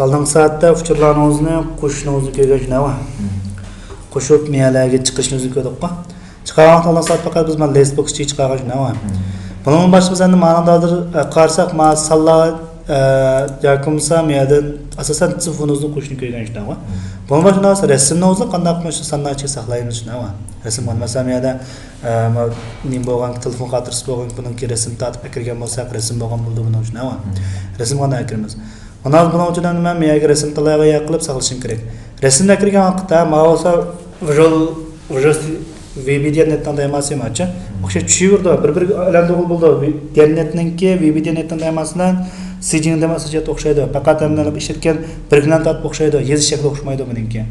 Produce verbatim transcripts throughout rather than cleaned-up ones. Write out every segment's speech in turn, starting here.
ئالدىنقى سائەتتە ئۇچۇرلارنىڭىزنى قوشۇشنىڭىزنى كۆرگەن شۇنداقمۇ؟ مم. قوشۇپ، مېيەلەرگە چىقىشنىڭىزنى كۆردۇققۇ. چىقارغان ئالدىنقى سائەت پەقەت بىز مانا لېست بوكس ئىچىگە چىقارغان شۇنداقمۇ؟ مم. بۇنىڭدىن باشقا بىز ئەمدى مانا ھازىر، ئە، قارىساق، مانا سانلار، ئە، ياكى بولمىسا مېيەدىن ئاساسەن تىلفونىڭىزنى قوشۇشنى كۆرگەن شۇنداقمۇ؟ مم. بۇنىڭ باشقا رەسىمنى ئۆزى قانداق مۇشۇ سانلار ئىچىگە ساقلايمىز شۇنداقمۇ؟ رەسىم، مانا مەسىلەن، مېيەدە ئە، ما-، نېمە بولغان، تېلېفون خاتىرىسى بولغان، بۇنىڭكى رەسىم تارتىپ ئەكىرگەن بولساق، رەسىم بولغان بولىدۇ بۇنىڭ ئۈچۈن، ھەۋا. مم. رەسىم قانداق ئەكىرىمىز؟ مانا بۇنىڭ ئۈچۈن ئەمدى مەن مېيەگە رەسىم تاللايدىغان يەر قىلىپ ساقلىشىم كېرەك. رەسىم ئەكىرگەن ۋاقىتتا، ماۋۇ بولسا ۋىژۇئال، ۋىژۇئال ۋى بى دى ئېن نېتنىڭ دەيماسى ماچا. مم. ئوخشاش چۈشۈۋېرىدۇ، بىر-بىرىگە ئايلاندۇرغىلى بولىدۇ. ۋى-، دى ئېن نېتنىڭكى، ۋى بى دى ئېن نېتنىڭ دەيماسى بىلەن سىجىڭ دەيماسى جەھەتتە ئوخشايدۇ. پەقەت ئەمدى ئىشلەتكەن بىرگىلەن تارتىپ ئوخشايدۇ. يېزىش شەكلى ئوخشىمايدۇ بۇنىڭكى.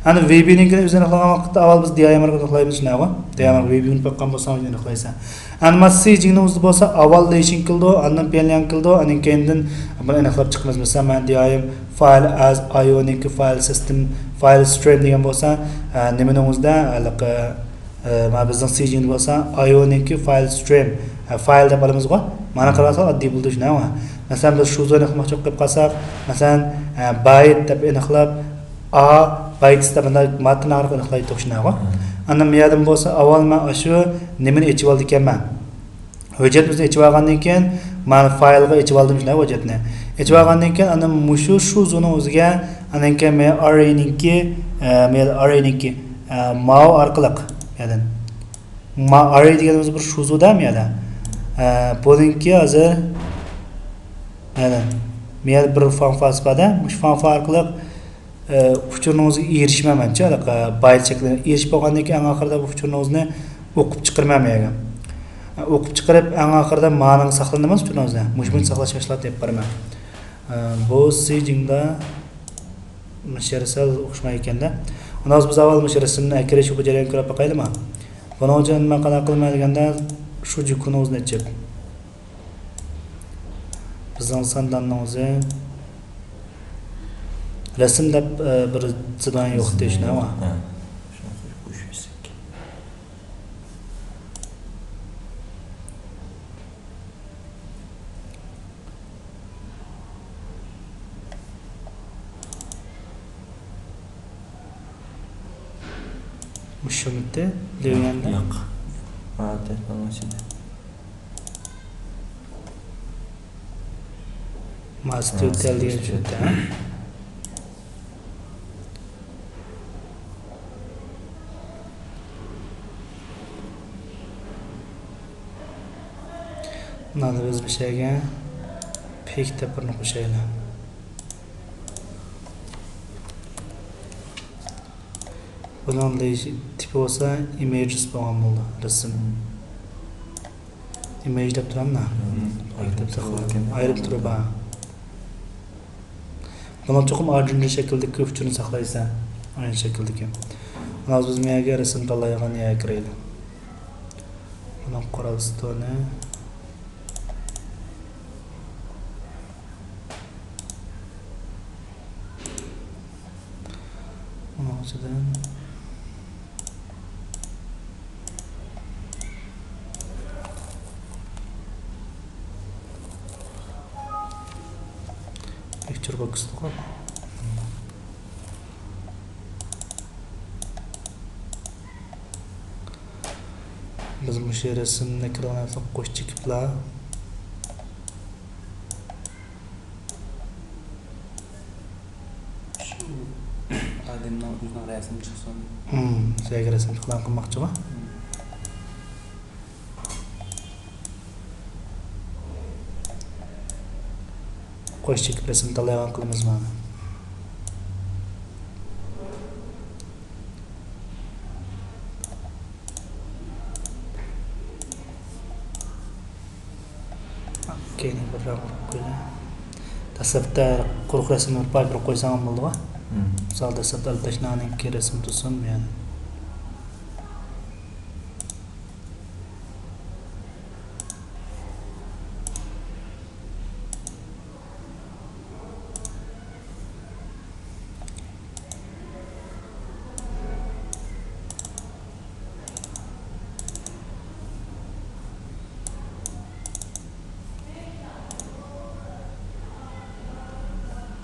ئەنە ۋى بى نىڭكىنى ئۆزى ئېنىقلىغان ۋاقىتتا ئاۋۋال بىز دى ئاي ئېم ئارقىلىق ئېنىقلايمىز، شۇنداقمۇ؟ دى ئاي ئېم ئارقىلىق ۋى بى نى باققان بولساڭ ئېنىقلايسەن. ئەنە مانا سىجىڭنىڭ ئۆزىدە بولسا ئاۋۋال لېيشىڭ كېلىدۇ، ئاندىن پيەنلياڭ كېلىدۇ، ئاندىن كېيىندىن بۇنى ئېنىقلاپ چىقىمىز. مەسىلەن، مەن دى ئاي ئېم فايل ئەز ئاي ئو نىڭكى فايل سىستېم، فايل سترىم دېگەن بولسا، ئە، نېمىنىڭ ئۆزىدە، ھېلىقى، ئە، مانا بىزنىڭ سىجىڭدا بولسا ئاي ئو نىڭكى فايل سترىم، ئە، فايل دەپ ئالىمىزغۇ. مانا قارىساق ئاددىي بولىدۇ شۇنداقمۇ؟ مەسىلەن، بىز شۇزۇنى ئېنىقلىماقچى بولۇپ قالساق، مەسىلەن، ئە، بايت دەپ ئېنىقلاپ، ئا بايتس دەپ مۇنداق ماتېرىيال ئارقىلىق ئېنىقلايدۇ شۇنداقمۇ؟ مم. ئاندىن بۇ يەردىن بولسا ئاۋۋال مەن ئاشۇ نېمىنى ئېچىۋالىدىكەنمەن. ھۆججەتنى ئېچىۋالغاندىن كېيىن، مانا فايلغا ئېچىۋالدىم شۇنداقمۇ ھۆججەتنى. ئېچىۋالغاندىن كېيىن ئاندىن مۇشۇ شۇزۇنىڭ ئۆزىگە ئاندىن كېيىن مەن ئاررەينىڭكى، ئە، مەن ئاررەينىڭكى، ئە، ماۋۇ ئارقىلىق، يەنى ما ئاررەي دېگىنىمىز بىر شۇزۇدا مەيەدە. ئە، بۇنىڭكى ھازىر، مەيەدە، مەيەدە بىر فانفاسى بار-دە، مۇشۇ فانفا ئارقىلىق، ئە، ئۇچۇرنىڭىزغا ئېرىشىمەن مەنچە، ھېلىقى بايت شەكلىدە ئېرىشىپ بولغاندىن كېيىن، ئەڭ ئاخىرىدا بۇ ئۇچۇرنىڭىزنى ئوقۇپ چىقىرىمەن مەيەگە. ئە، ئوقۇپ چىقىرىپ، ئەڭ ئاخىرىدا مانىڭغا ساقلىنىمىز ئۇچۇرنىڭىزنى. مۇشۇ بويىچە ساقلاش مەشغۇلاتى ئېلىپ بارىمەن. ئە، بۇ سىجىڭدا مۇشۇ يەر سەل ئوخشىمايدىكەن-دە. ئۇنداق بولسا بىز ئاۋۋال مۇشۇ رەسىمنى ئەكىرىش بۇ جەرياننى كۆرۈپ باقايلىما؟ بۇنىڭ ئۈچۈن مەن قانداق قىلىمەن دېگەندە، شۇ جۇكۇنىڭىزنى ئېچىپ، بىزنىڭ سانداننىڭ ئۆزى رەسىم دەپ، ئە، بىر زىبان يوق دېيىشنى، ھە. مۇشۇمىتى ليۇيەندە؟ ياق. ھا، تېخنولوگىيە. ماستېر ھا، تەل دېگەن ھا. مانا بىز مۇشۇ يەرگە پىك دەپ بىرنى قوشايلى. بۇنىڭ تىپى بولسا ئىمېجىس بولغان بولىدۇ، رەسىم. ئىمېج دەپ تۇرامدۇ؟ مم. ئايرىپ تۇرۇپ، ھا. بۇنىڭ چوقۇم ئارجۇنجا شەكىلدىكى ئۇچۇرنى ساقلايسەن. ئايرىن شەكىلدىكى. ھازىر بىز مېيەگە رەسىم تاللايدىغان يەرگە كىرەيلى. بۇنىڭ قورال ستورىنى. ئۇنىڭ ئىچىدىن پىكچۇر بوكس. بىز مۇشۇ رەسىمنى كىرگەن قوش چېكىپلا. شۇ ئادەمنىڭ ئۆزىنىڭ رەسىمى چىقسۇن. ھىم، سەگە رەسىم ئېلان قىلماقچىغۇ. ھىم. قوش چېكىپ رەسىم تاللايدىغان قىلىمىز مانا. كەينىگە بىر راۋۇر قويىمىز. دەسلەپتە قۇرۇق رەسىمنى بىر پايپىراپ قويساڭ بولىدىغۇ. مم. مىسال، دەسلەپتە ئالدىراشنىڭكى رەسىمى تۇرسۇن، يەنى.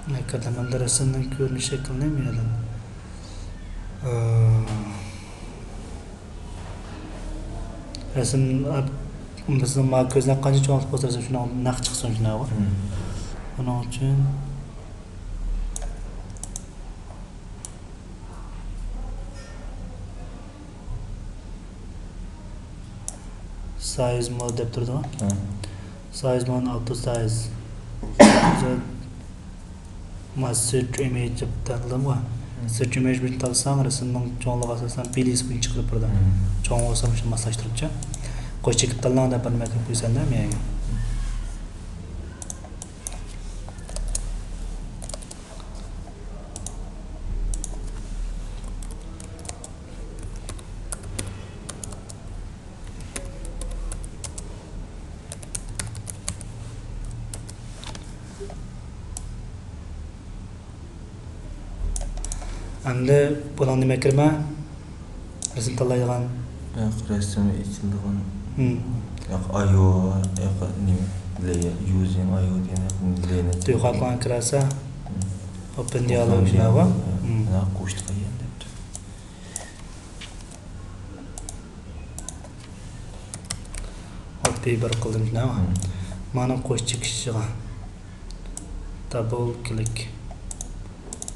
كىردىم. ئەمدى رەسىمنىڭ كۆرۈنۈش شەكلىنى مەيلى. ئى، رەسىم، ئە، بىزنىڭ ما كۆزنى قانچە چوڭ قىلىپ قويسا، رەسىم شۇنىڭ نەق چىقسۇن شۇنداق. مم. ئۇنىڭ ئۈچۈن سايز مود دەپ تۇرىدۇ. ھە. سايز مود، ئاپتو سايز. ما سېرچ ئىمېج دەپ تاللىدىمغۇ. ھە. سېرچ ئىمېج بىلەن تاللىساڭ، رەسىمنىڭ چوڭلۇقى ئاساسەن بىلىس بويىچە چىقىرىپ بېرىدۇ. ھە. چوڭ بولسا مۇشۇ ماسلاشتۇرۇپچە. قوش چېكىت تاللاڭ دەپ بىر نېمە كىرىپ قويسەن دە مېيەگە. ئەمدى بۇنىڭ نېمە كىرمە؟ رەسىم تاللايدىغان. ياق، رەسىم ئېچىلىدىغان. ھىم. ياق، ئايو، ياق، نېمە، لەي-، يۇزىڭ ئايو دېگەن ياق، لەينەت. تۇيغا قىلغان كىرەسە. ھىم. ئوپېن دىيالوگ شۇنداقغۇ؟ ھىم. ياق، قوشتى قايان دەپتۇ. ئوپېي بىر قىلدىم شۇنداقغۇ؟ ھىم. مانا قوش چېكىشىغا. دابل كلىك.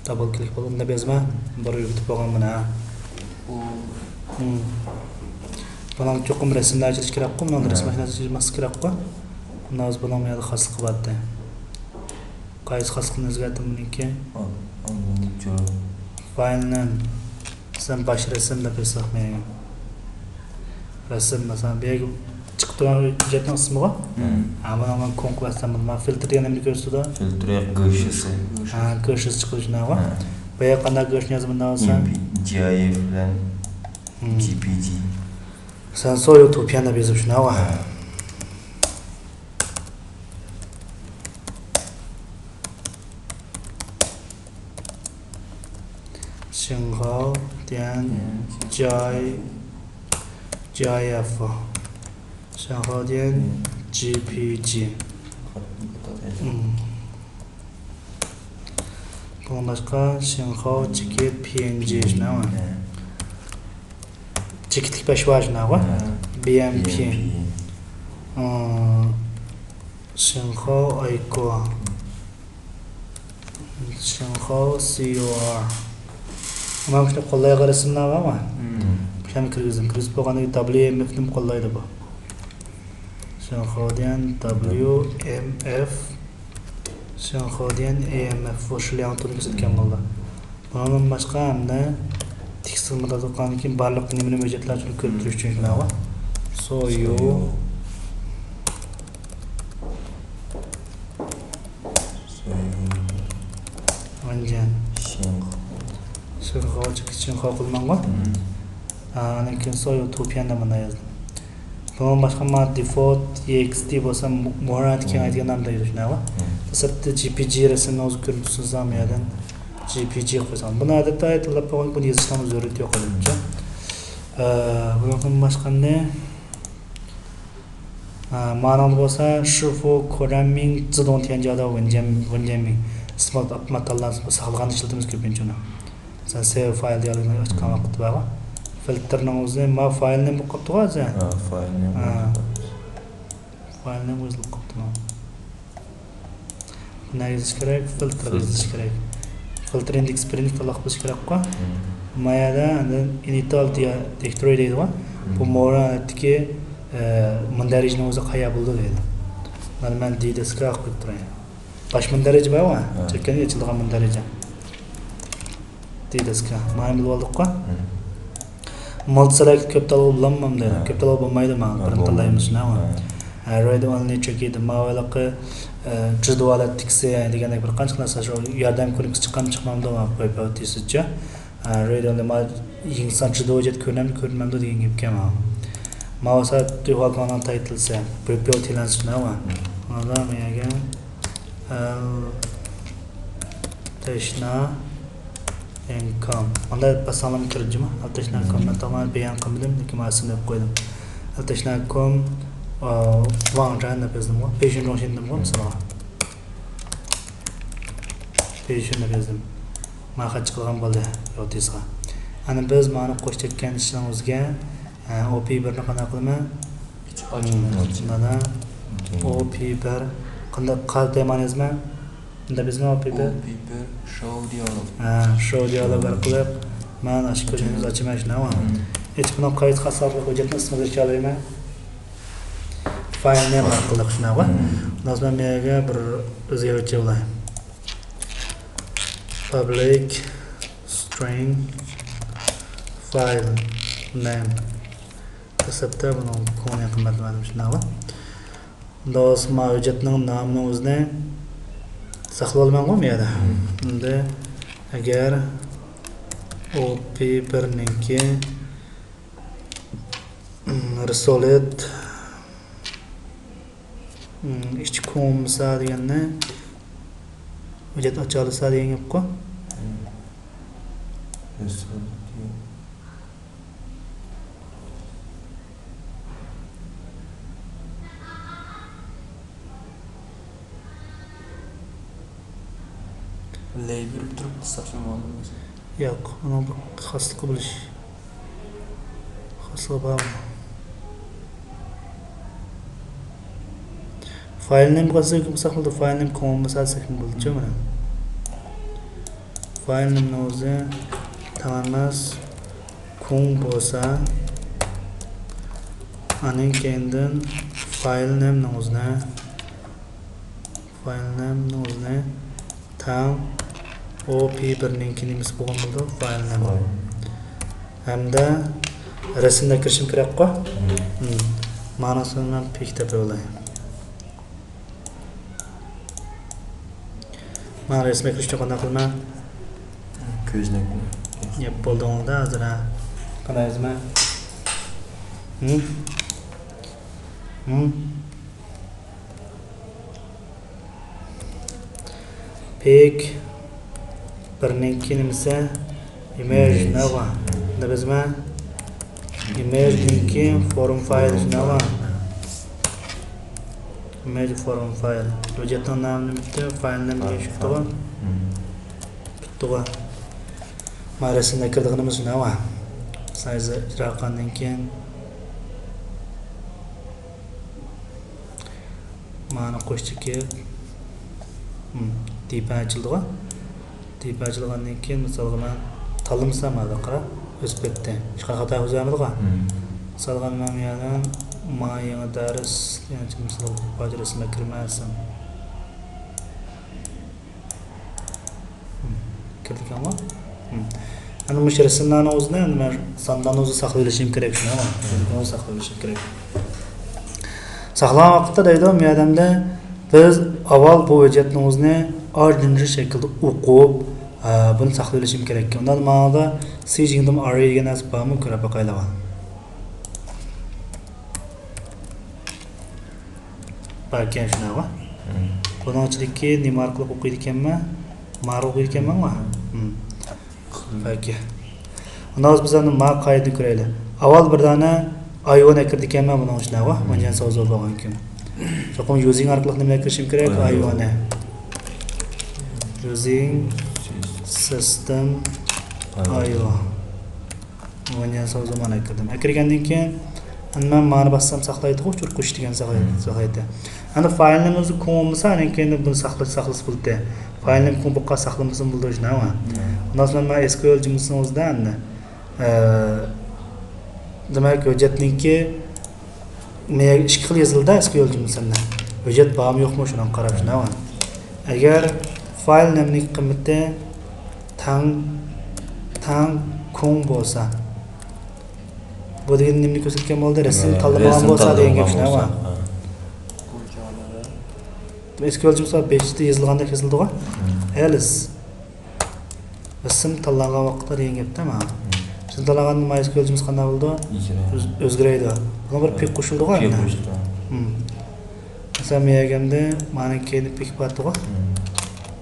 دابل كلىك بولغاندا بىزمۇ بىر يۈگۈتۈپ بولغان مانا. ئۇ. ھىم. بۇنىڭ چوقۇم رەسىملەر ئېچىلىشى كېرەكقۇ، بۇنىڭ ھە. رەسىم ماشىنىسى ئېچىلماسلىقى كېرەكقۇ. مانا ھازىر بۇنىڭ بۇ يەردە خاسلىقى بار ئىدى. قايسى خاسلىقنى ئۆزگەرتتىم بۇنىڭكى؟ ئال-، ئالدىنقى جور. فايل نېم. سەن باش رەسىم دەپ يازساق مەيلى. رەسىم، مەسىلەن، بۇ يەرگە چىقىپ تۇرغان ھۆججەتنىڭ ئىسمىغۇ. ھىم. ھە، مانا مانا كونكرېت سەن بۇنى، مانا فىلتىر دېگەن نېمىنى كۆرسىتىدۇ؟ فىلتىر گۆشىسى. ھە، گۆشىسى چىقىدۇ شۇنداقغۇ. ھە. بۇ يەرگە قانداق گۆشنى يازىمەن دەۋاتسام؟ ئېم پى، جى ئاي ئېف بىلەن ھىم. جى پى جى. سەن سويۇ توپيان دەپ يېزىپ شۇنداقغۇ. ھە. شىنخاۋ تيەن جاي، جاي ئەف. شىنخاۋ تيەن جي پي جي. بۇنىڭ باشقا شىنخاۋ چېكىت پى ئېن جى شۇنداقمۇ؟ چېكىتلىك بەش بار شۇنداقغۇ؟ بى ئېم پى. شىنخاۋ ئايكو. شىنخاۋ سى ئو ئار. مانا مۇشۇنداق قوللايدىغان رەسىملەر بارغۇ؟ مم. مۇشۇلارنى كىرگۈزدۈم. كىرگۈزۈپ بولغاندىن كېيىن دابليۇ ئېم ئېفنىمۇ قوللايدۇ بۇ. شىنخاۋ دېگەن دابليۇ ئېم ئېف. شىنخاۋ دېگەن ئېي ئېم ئېف. بۇ شۇ لياڭتۇنى كۆرسەتكەن بولدى. بۇنىڭدىن باشقا ھەمدە تېكىست خىزمىتى تۇتقاندىن كېيىن بارلىق نېمە-نېمە ھۆججەتلەر ئۈچۈن كۆرۈپ تۇرۇش ئۈچۈن شۇنداقغۇ؟ سويۇ. ۋېنجيەن. شىنخاۋ. شىنخاۋ چىقىش، شىنخاۋ قىلماڭغۇ. مم. ئا، ئاندىن كېيىن سويۇ توپيان دەپ مۇنداق يازدىم. بۇنىڭدىن باشقا مانا دېفولت ئى ئېكس تى بولسا مو-، مورا تىكەن مم. ئەيدىگەن نامدا يازدى شۇنداقغۇ. مم. سىرتتا جي پى جى رەسىمنى ئۆزى كۆرۈنۈپ تۇرسىڭىز ھەم يەردىن جي پى جى قويساڭ. بۇنى ئادەتتە ئايەت تاللاپ قويغان، بۇنى يېزىشنىڭ زۆرۈرىيىتى يوق مېنىڭچە. ئا، بۇنىڭدىن باشقا ئەمدى ھە، مانىڭدا بولسا شىفۇ كورەنمىڭ زىدۇڭ تيەنجيادا ۋېنجيەن، ۋېنجيەنمىڭ ئىسمى ئاپتومات تاللانسا، بۇ ساقلىغاندا ئىشلىتىمىز كۆپىنچە ئۇنى. مەسىلەن، سېۋ فايل دېگەنلىكنى ئاچقان ۋاقىتتا بارغۇ. فىلتىرنىڭ ئۆزى، ما فايل نېم بولۇپ قاپتىغۇ ھازىر؟ ھە، فايل نېم ھە. بولۇپ قاپتۇ. فايل نېم ئۆزى بولۇپ قاپتۇ ما. نەگە يېزىش كېرەك؟ فىلتىرغا يېزىش كېرەك. فىلتىر ئىندېكس بىرىنچى تاللاپ قىلىش كېرەكقۇ. مم. ما يەردە ئاندىن ئىنىتال دىيا-، دىرېكتورى دەيدىغۇ. بۇ مم. مورا ئەتتىكى، ئە، مۇندەرىجىنىڭ ئۆزى قەيەر بولىدۇ دەيدۇ. مانا مەن دى دىسكا قويۇپ تۇراي. باش مۇندەرىجە بارغۇ؟ ھە. چەككەندە ئېچىلىدىغان مۇندەرىجە. دى دىسكا. مانا بىلىۋالدۇققۇ. مم. مۇلتى سېلېكت كۆپ تاللىغىلى بولامدۇ؟ ھە. كۆپ تاللىغىلى بولمايدۇ مانا. ھە، بىرنى بولمايدۇ. تاللايمىز شۇنداقمۇ؟ ھە. ھە، رېد ئونلى چۆكىدۇ. ماۋۇ ھېلىقى، ئە، جۇدۇ ھالەتتىكىسى دېگەندەك بىر قانچە نەرسە شۇ ياردەم كۇنۇپكىسى چىقامدۇ چىقمامدۇ مانا پايپاۋ تېسىتچە. ھە، رېد ئونلى ما يېڭىسان جۇدۇ ھۆججەت كۆرۈنەمدۇ كۆرۈنمەمدۇ دېگەن گەپكەن مانا. ماۋۇ سائەت تۇيغۇ ئاكاڭنىڭ تايتلىسى پايپاۋ تىلانسى شۇنداقمۇ؟ ھە. مانا مەيەگە. ئەل تەشنا ئېنكام. ئاندا باسساڭلارمۇ كىرىدۇ جۇمۇ. ئەل تەشنا كوم. مەن تامامەن بەيان قىلمىدىم، لېكىن مانا ئىسىمنى قويدۇم. ئەل تەشنا كوم، ئا، ۋاڭ جان دەپ يازدىمغۇ. پېيشىن روڭشىن دېدىمغۇ، مىسالغا. شۇنداق يازدىم. مانا خەت چىقىدىغان بولدى روتىسىغا. ئەنە بىز مانا قوشۇپ چەككەن ئىشنىڭ ئۆزىگە، ئە، ئوپى بىرنى قانداق قىلىمەن؟ ئىچ ئاچىمەن. مانا ئوپى بىر. قانداق قارا تېمانى يازىمەن؟ مۇنداق يازىمەن ئوپى بىر. ئوپى بىر، شو دىيالوگ. ھە، شو دىيالوگ ئارقىلىق مەن ئاشۇ كۆرگىنىمىز ئاچىمەن شۇنداقمۇ؟ ئېچىپ بۇنىڭ قايسى خاسلىقلىق ھۆججەتنىڭ ئىسمىنى ئېلىشالايمەن؟ فايل نېم ئارقىلىق شۇنداقمۇ؟ مم. لازىم مەن بۇ يەرگە بىر ئۆزگەرتىۋېتىۋالاي. Public string file name. دەسلەپتە بۇنىڭ كۆڭلى قىممەتلىمەدىم شۇنداقلا. دوست، ما ھۆججەتنىڭ نامىنىڭ ئۆزىنى ساقلىۋالىمەنغۇ بۇ يەردە. مم. ئەمدى ئەگەر ئوپى بىرنىڭكى، مم، رىسولىت، مم، ئىچ كومسا دېگەننى ھۆججەت ئاچالىسا دېگەن گەپقۇ. مم. رىسولىت. لەي بېرىپ تۇرۇپ قىلساق شۇ مانا. ياق، ئۇنىڭ بىر خاسلىقى بولۇش. خاسلىقى بار. فايل نېم قىلساق بولىدۇ، فايل نېم كومسا دېسەكمۇ بولىدۇ، مانا. فايل نېمنىڭ ئۆزى تەڭ ئەمەس. كوم بولسا، ئاندىن كېيىندىن فايل نېمنىڭ ئۆزىنى، فايل نېمنىڭ ئۆزىنى تەڭ ئوپى بىرنىڭكى نېمىسى بولغان بولىدۇ، فايل نېم. ھەمدە رەسىمنى كىرىشىم كېرەكقۇ؟ مم. مم. مانىسىنى مەن پىك دەپ يوللاي. مانا رەسىمگە كىرىشنى قانداق قىلىمەن؟ كۆزنەكنى. يەپ بولدۇڭلار ھازىر ھە. قانداق يازىمەن؟ ھىم؟ ھىم؟ پىك بىرنىڭكى نېمىسى؟ ئىمېج، نېمە؟ نېمە يازىمەن؟ ئىمېجنىڭكى فورم فايل، نېمە؟ ئىمېج فورم فايل. ھۆججەتنىڭ نامى نېمە؟ فايل نېمە دېگەن شۇ. پۈتتىغۇ. مانا رەسىمدە كىرىدىغىنىمىز نېمە؟ سايزى ئىجرا قىلغاندىن كېيىن مانا قوش چېكىپ، ھىم، دىپە ئاچىلىدىغۇ. دىپە ئاچىلغاندىن كېيىن، مىسالغا، مەن تاللىمىسام، ھازىر قارا، ئۆسۈپ كەتتى. ھېچقانداق خاتا يۈز بەرمىدىغۇ. مىسالغا، مەن يەنە ما يېڭى دەرس، يەنە مىسالغا، بۇ پاجا رەسىمگە كىرمەسەم. كىردىكەنغۇ؟ ئەنە مۇشۇ رەسىملەرنىڭ ئۆزىنى، ئەنە مەن سانلارنىڭ ئۆزىنى ساقلىۋېلىشىم كېرەك، شۇنداقمۇ؟ ساقلىۋېلىشىم كېرەك. ساقلىغان ۋاقىتتا دەيدۇ، مۇ ئادەمدە بىز ئاۋۋال بۇ ھۆججەتنىڭ ئۆزىنى ئارىجىنېرىك شەكىلدە ئوقۇپ، ئە، بۇنى ساقلىۋېلىشىم كېرەك. ئۇنداق ماڭىدا سى جىڭدىم ئارى دېگەن نەرسە بارمۇ؟ كۆرۈپ باقايلى. باركەن شۇنداقغۇ؟ بۇنىڭ ئىچىدىكى نېمە ئارقىلىق ئوقۇيدىكەنمەن؟ مارى ئوقۇيدىكەنمەنغۇ؟ باركەن. ئۇنداق بولسا بىز ئەمدى ما قائىدىنى كۆرەيلى. ئاۋۋال بىر دانە ئاي ۋان ئەكىردىكەنمەن بۇنىڭ ئىچىدىغۇ. ۋېنجيەن ساۋزۇ بولغان كۈن. چوقۇم يۇزىڭ ئارقىلىق نېمە ئەكىرىشىم كېرەك؟ ئاي ۋاننى. يۇزىڭ سىستېم ئاي ۋان. ۋېنجيەن ساۋزۇ مانا ئەكىردىم. ئەكىرگەندىن كېيىن، ئەمدى مەن مانى باسسام ساقلايدىغۇ، ئۇچۇر قوش دېگەن ساقلايدۇ. فايلنىڭ ئۆزى كوم بولمىسا، ئاندىن كېيىن بۇنى ساقلاش، ساقلىسا بولدى. فايلنىڭ كوم بولۇپ قالسا ساقلىمىسىمۇ بولىدۇ، شۇنداقمۇ؟ ئۇنداق بولسا مەن ئېس كيۇ ئېل جۇملىسىنىڭ ئۆزىدە ئەمدى، ئە، دېمەك، ھۆججەتنىڭكى مېيەگە ئىككى خىل يېزىلدى، ئېس كيۇ ئېل جۇملىسىنى. ھۆججەت بارمۇ يوقمۇ، شۇنىڭغا قاراپ، شۇنداقمۇ؟ ئەگەر فايل نېمىنىڭ قىممىتى تەڭ، تەڭ كوم بولسا، بۇ دېگەن نېمىنى كۆرسەتكەن بولدى؟ رەسىم تاللىمىغان بولسا دېگەن گەپ شۇنداقمۇ؟ ئېس كيۇ ئېل جۇملىسى بېشىدا يېزىلغاندەك يېزىلدىغۇ. ئەلىس. رەسىم تاللانغان ۋاقىتتا دېگەن گەپتە مانا. رەسىم تاللانغاندا ما ئېس كيۇ ئېل جۇملىسى قانداق بولىدۇ؟ ئۆز-، ئۆزگىرەيدۇ. بۇنىڭ بىر پىك قوشۇلدىغۇ ئەمدى. مەسىلەن، مەيەگەندە مانا كەينى پىك بارتىغۇ.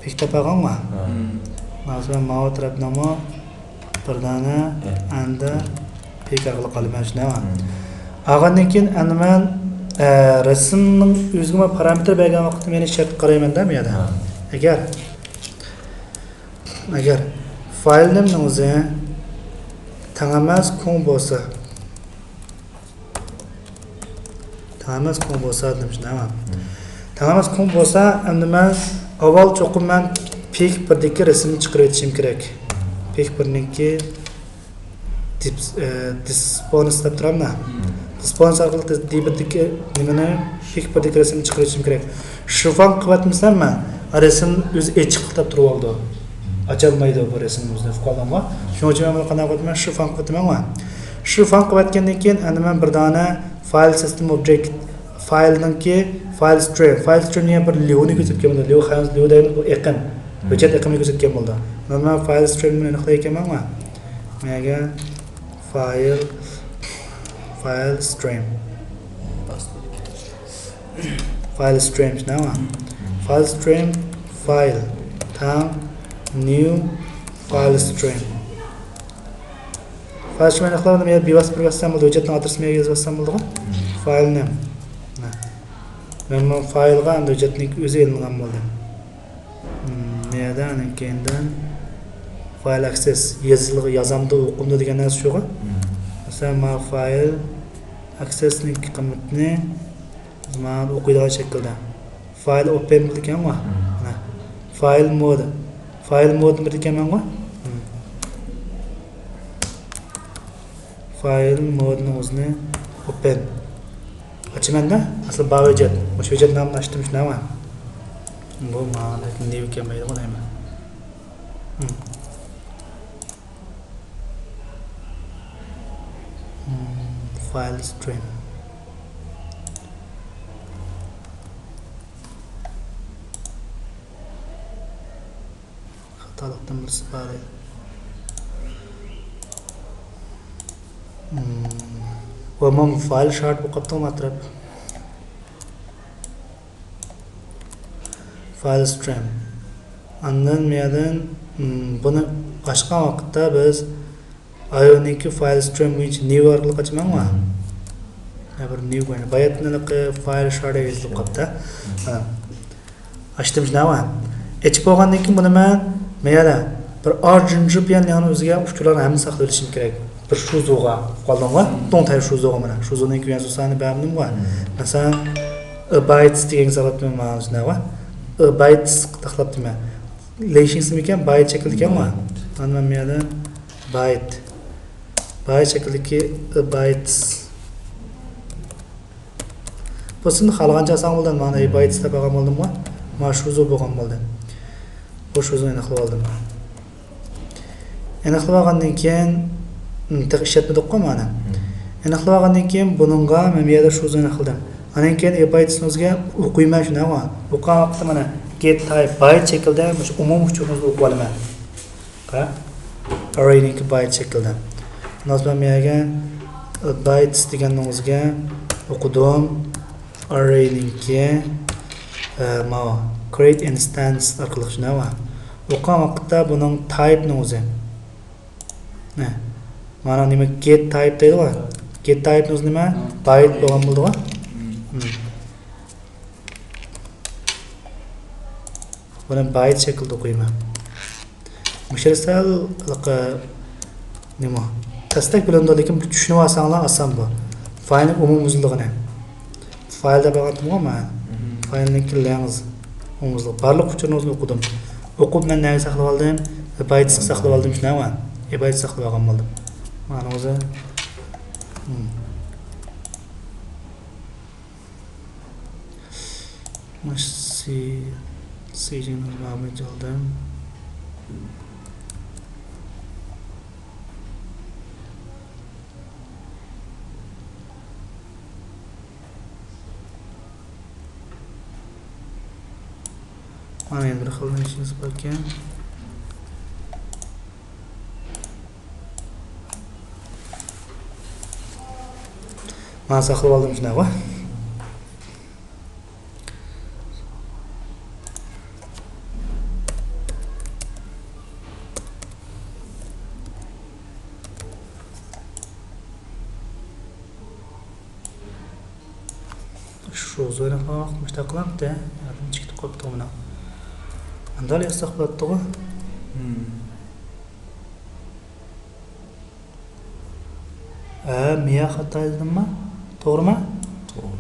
پىك تاپاغانما؟ مەسىلەن، ماۋۇ تەرەپنىمۇ بىر دانە ئەندە پىك ئارقىلىق ئالىمەن شۇنداقمۇ؟ ئالغاندىن كېيىن ئەمدى مەن، ئە، رەسىمنىڭ ئۆزىگىمۇ پارامېتىر بەرگەن ۋاقىتتا مەن شەرت قارايمەن-دە بۇ يەردە. ئەگەر ئەگەر فايل نېمنىڭ ئۆزى تەڭ ئەمەس كۇڭ بولسا، تەڭ ئەمەس كۇڭ بولسا دېدىم، شۇنداقمۇ؟ تەڭ ئەمەس كۇڭ بولسا، ئەمدى مەن ئاۋۋال چوقۇم مەن پىك بىردىكى رەسىمنى چىقىرىۋېتىشىم كېرەك. پىك بىرنىڭكى دىس-، ئە، دىسپونس دەپ تۇرامدا. دىسپونس ئارقىلىق دىس-، دىبىردىكى نېمىنى، پىك بىردىكى رەسىمنى چىقىرىۋېتىشىم كېرەك. شىفاڭ قىلىۋەتمىسەم مەن، رەسىم ئۆزى ئېچىقلىق دەپ تۇرۇۋالىدۇ. ئاچالمايدۇ بۇ رەسىمنى ئۆزىنى، ئۇقۇپ قالدىڭغۇ؟ شۇنىڭ ئۈچۈن مەن بۇنى قانداق قىلىۋاتىمەن؟ شىفاڭ قىلىۋاتىمەنغۇ؟ شىفاڭ قىلىۋەتكەندىن كېيىن، ئەمدى مەن بىر دانە فايل سىستېم ئوبجېكت، فايلنىڭكى فايل سترىم، فايل سترىم دېگەن بىر ليۇنى كۆرسەتكەن بولىدۇ. ليۇ خەنز، ليۇ دەيمىز، بۇ ئېقىم. ھۆججەت ئېقىمىنى كۆرسەتكەن بولىدۇ. مانا مەن فايل سترىمنى ئېنىقلايدىكەنمەنغۇ؟ مەگە فايل، فايل سترىم. فايل سترىم، شۇنداقمۇ؟ فايل سترىم، فايل، تەڭ، نيۇ، فايل سترىم. فايل سترىم ئېنىقلاپ، مەن بىۋاسىتە بىر ۋاسىتە بولدى. ھۆججەتنىڭ ئادرېسىنى مەن يېزىۋەتسەم بولدىغۇ؟ فايل نېم. مەن بۇ فايلغا ئەمدى ھۆججەتنىڭ ئۆزى ئېلىنغان بولدى. مم، مەيەردە ئاندىن كېيىندىن فايل ئاكسېس يېزىلغا يازامدۇ، ئوقۇمدۇ دېگەن نەرسە شۇغۇ. مەسىلەن، ما فايل ئاكسېسنىڭ قىممىتىنى مانا ئوقۇيدىغان شەكىلدە. فايل ئوپېن بولىدىكەنغۇ. مانا. فايل مود. فايل مودنى بېرىدىكەنمەنغۇ. فايل مودنىڭ ئۆزىنى ئوپېن. ئاچىمەندە، ئەسلى بار ھۆججەت. مۇشۇ ھۆججەت نامىنى ئاچتىم، شۇنداقمۇ؟ بۇ ماڭا نېۋى كەلمەيدىغۇ دەيمەن. فايل سترىم. خاتالىقتىن بىرسى بار ئىدى. ۋە مانا فايل شارت بولۇپ قاپتۇ ماتراپ. فايل سترىم. ئاندىن مۇيەردىن، بۇنى ئاچقان ۋاقىتتا بىز ئايونىڭكى فايل سترىم بويىچە نيۇ ئارقىلىق ئاچىمەنغۇ. ھە، بىر نيۇ بويىچە. باياتىن ھېلىقى فايل شارت يېزىلىپ قاپتۇ. ھە. ئاچتىم، شۇنداقمۇ؟ ئېچىپ بولغاندىن كېيىن بۇنى مەن مەيەردە بىر ئارجىنجۇ پىيان لياڭنىڭ ئۆزىگە ئۇچۇرلارنى ھەممىسىنى ساقلىۋېلىشىم كېرەك. بىر شۇزۇغا قالدىڭغۇ؟ دۇڭتەي شۇزۇغا مانا. شۇزۇنىڭ كۈيەن سۇسانى بەرمىدىمغۇ؟ مەسىلەن، بايتس دېگەنگە ساقلاپتىمەن مانا شۇنداقغۇ. بايتس ساقلاپتىمەن. لېيشىڭسىمىكەن؟ بايت شەكلىدىكەنغۇ؟ مانا مەن مەيەردە بايت. بايت شەكلىدىكى بايتس. بولسۇن، خالىغانچە ئالساڭ بولدى. مانا بايتس دەپ ئالغان بولدۇمغۇ؟ مانا شۇزۇ بولغان بولدى. بۇ شۇزۇنى ئېنىقلاپ ئالدىم. ئېنىقلاپ ئالغاندىن كېيىن، م، تېخى ئىشلەتمىدۇققۇ مانا. ئېنىقلاپ ئالغاندىن كېيىن بۇنىڭغا مەن بۇ يەردە شۇزۇنى ئېنىقلىدىم. ئاندىن كېيىن بايتسنىڭ ئۆزىگە ئوقۇيمەن شۇنداقغۇ. ئوقۇغان ۋاقىتتا مانا گېت تايپ بايت شەكلىدە مۇشۇ ئومۇمىي ئۇچۇرىمىزنى ئوقۇپ ئالىمەن. قارا. ئاررەينىڭكى بايت شەكلىدە. ئۇنداق بولسا مەن بۇ يەرگە بايتس دېگەننىڭ ئۆزىگە ئوقۇدۇم. ئاررەينىڭكى، ئە، ماۋۇ create instance ئارقىلىق شۇنداقمۇ؟ ئوقۇغان ۋاقىتتا بۇنىڭ تايپنىڭ ئۆزى. نە؟ مانا نېمە گېت تايپ دەيدىغۇ؟ گېت تايپنىڭ ئۆزى نېمە؟ بايت بولغان بولىدىغۇ؟ بۇنى بايت شەكلىدە ئوقۇيمەن. مۇشۇ يەر سەل ھېلىقى نېمە؟ تەستەك بىلىنىدۇ، لېكىن بىر چۈشىنىۋالساڭلار ئاسان بۇ. فايلنىڭ ئومۇميۈزلۈكىنى. فايل دەپ ئالغانتىمغۇ مەن. فايلنىڭكى لەڭز ئومۇميۈزلۈك. بارلىق ئۇچۇرنى ئوقۇدۇم. ئوقۇپ مەن نەگە ساقلىۋالدىم؟ بايتسقا ساقلىۋالدىم، شۇنداقمۇ؟ بايتس ساقلىۋالغان بولدۇم. مانا ئۆزى. مۇشۇ سى، سىجىڭنى ماۋۇ جالدىم. مانا يەنە بىر خىل ئىشىمىز باركەن. مانا ساقلىۋالدىم شۇنداقغۇ. شۇ زوينىڭ مۇشتاق قىلامتى. ياردىن چىقىپ قويۇپتۇ مانا. ئانداق يازساق بولاتتىغۇ. مىيا خاتا يازدىممۇ؟ توغرىمۇ؟ توغرا.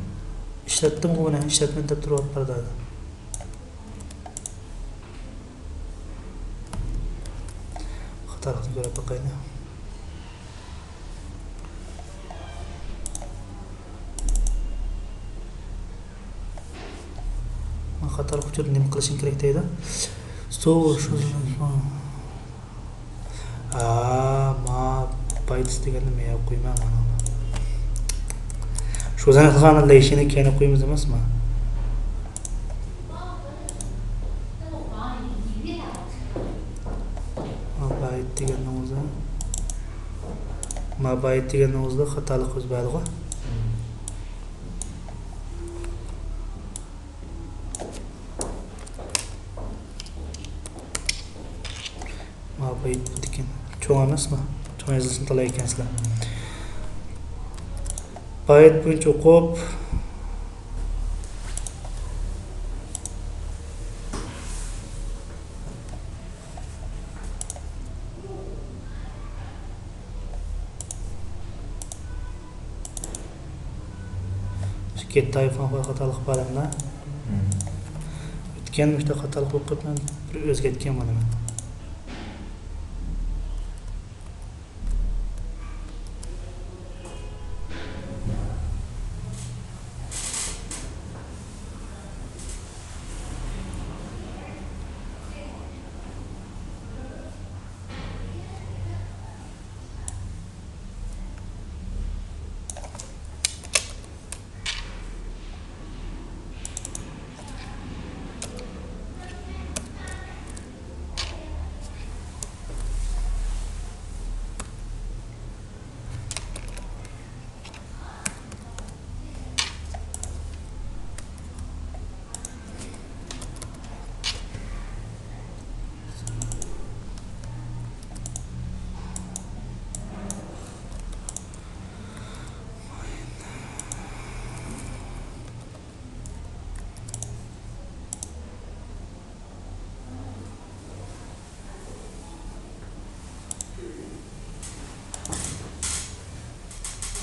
ئىشلەتتىمغۇ بۇنى، ئىشلەتمىدى دەپ تۇرۇپ بەردى. خاتالىقنى كۆرۈپ باقايلى. خاتالىق ئۇچۇردا نېمە قىلىشىڭ كېرەك دەيدۇ؟ ستور شۇ. ھا، ما بايتس دېگەننى مەن ئوقۇيمەن مانا. شۇ زەن قىلغان لەيشىنى كەينى ئوقۇيمىز ئەمەسمۇ؟ ما بايت دېگەننىڭ ئۆزى، ما بايت دېگەننىڭ ئۆزىدە خاتالىق يۈز بەردىغۇ. ما بايت بۇدىكەن. چوڭ ئەمەسمۇ؟ چوڭ يېزىلسىمۇ تالايكەنسىلەر. بايت بويىچە ئوقۇپ، شۇ كېتتايفان خاتالىق بار ئەمدى. ئۆتكەن مۇشۇنداق خاتالىق بولۇپ قېلىپ، مەن بىر ئۆزگەرتكەن بۇنى مەن.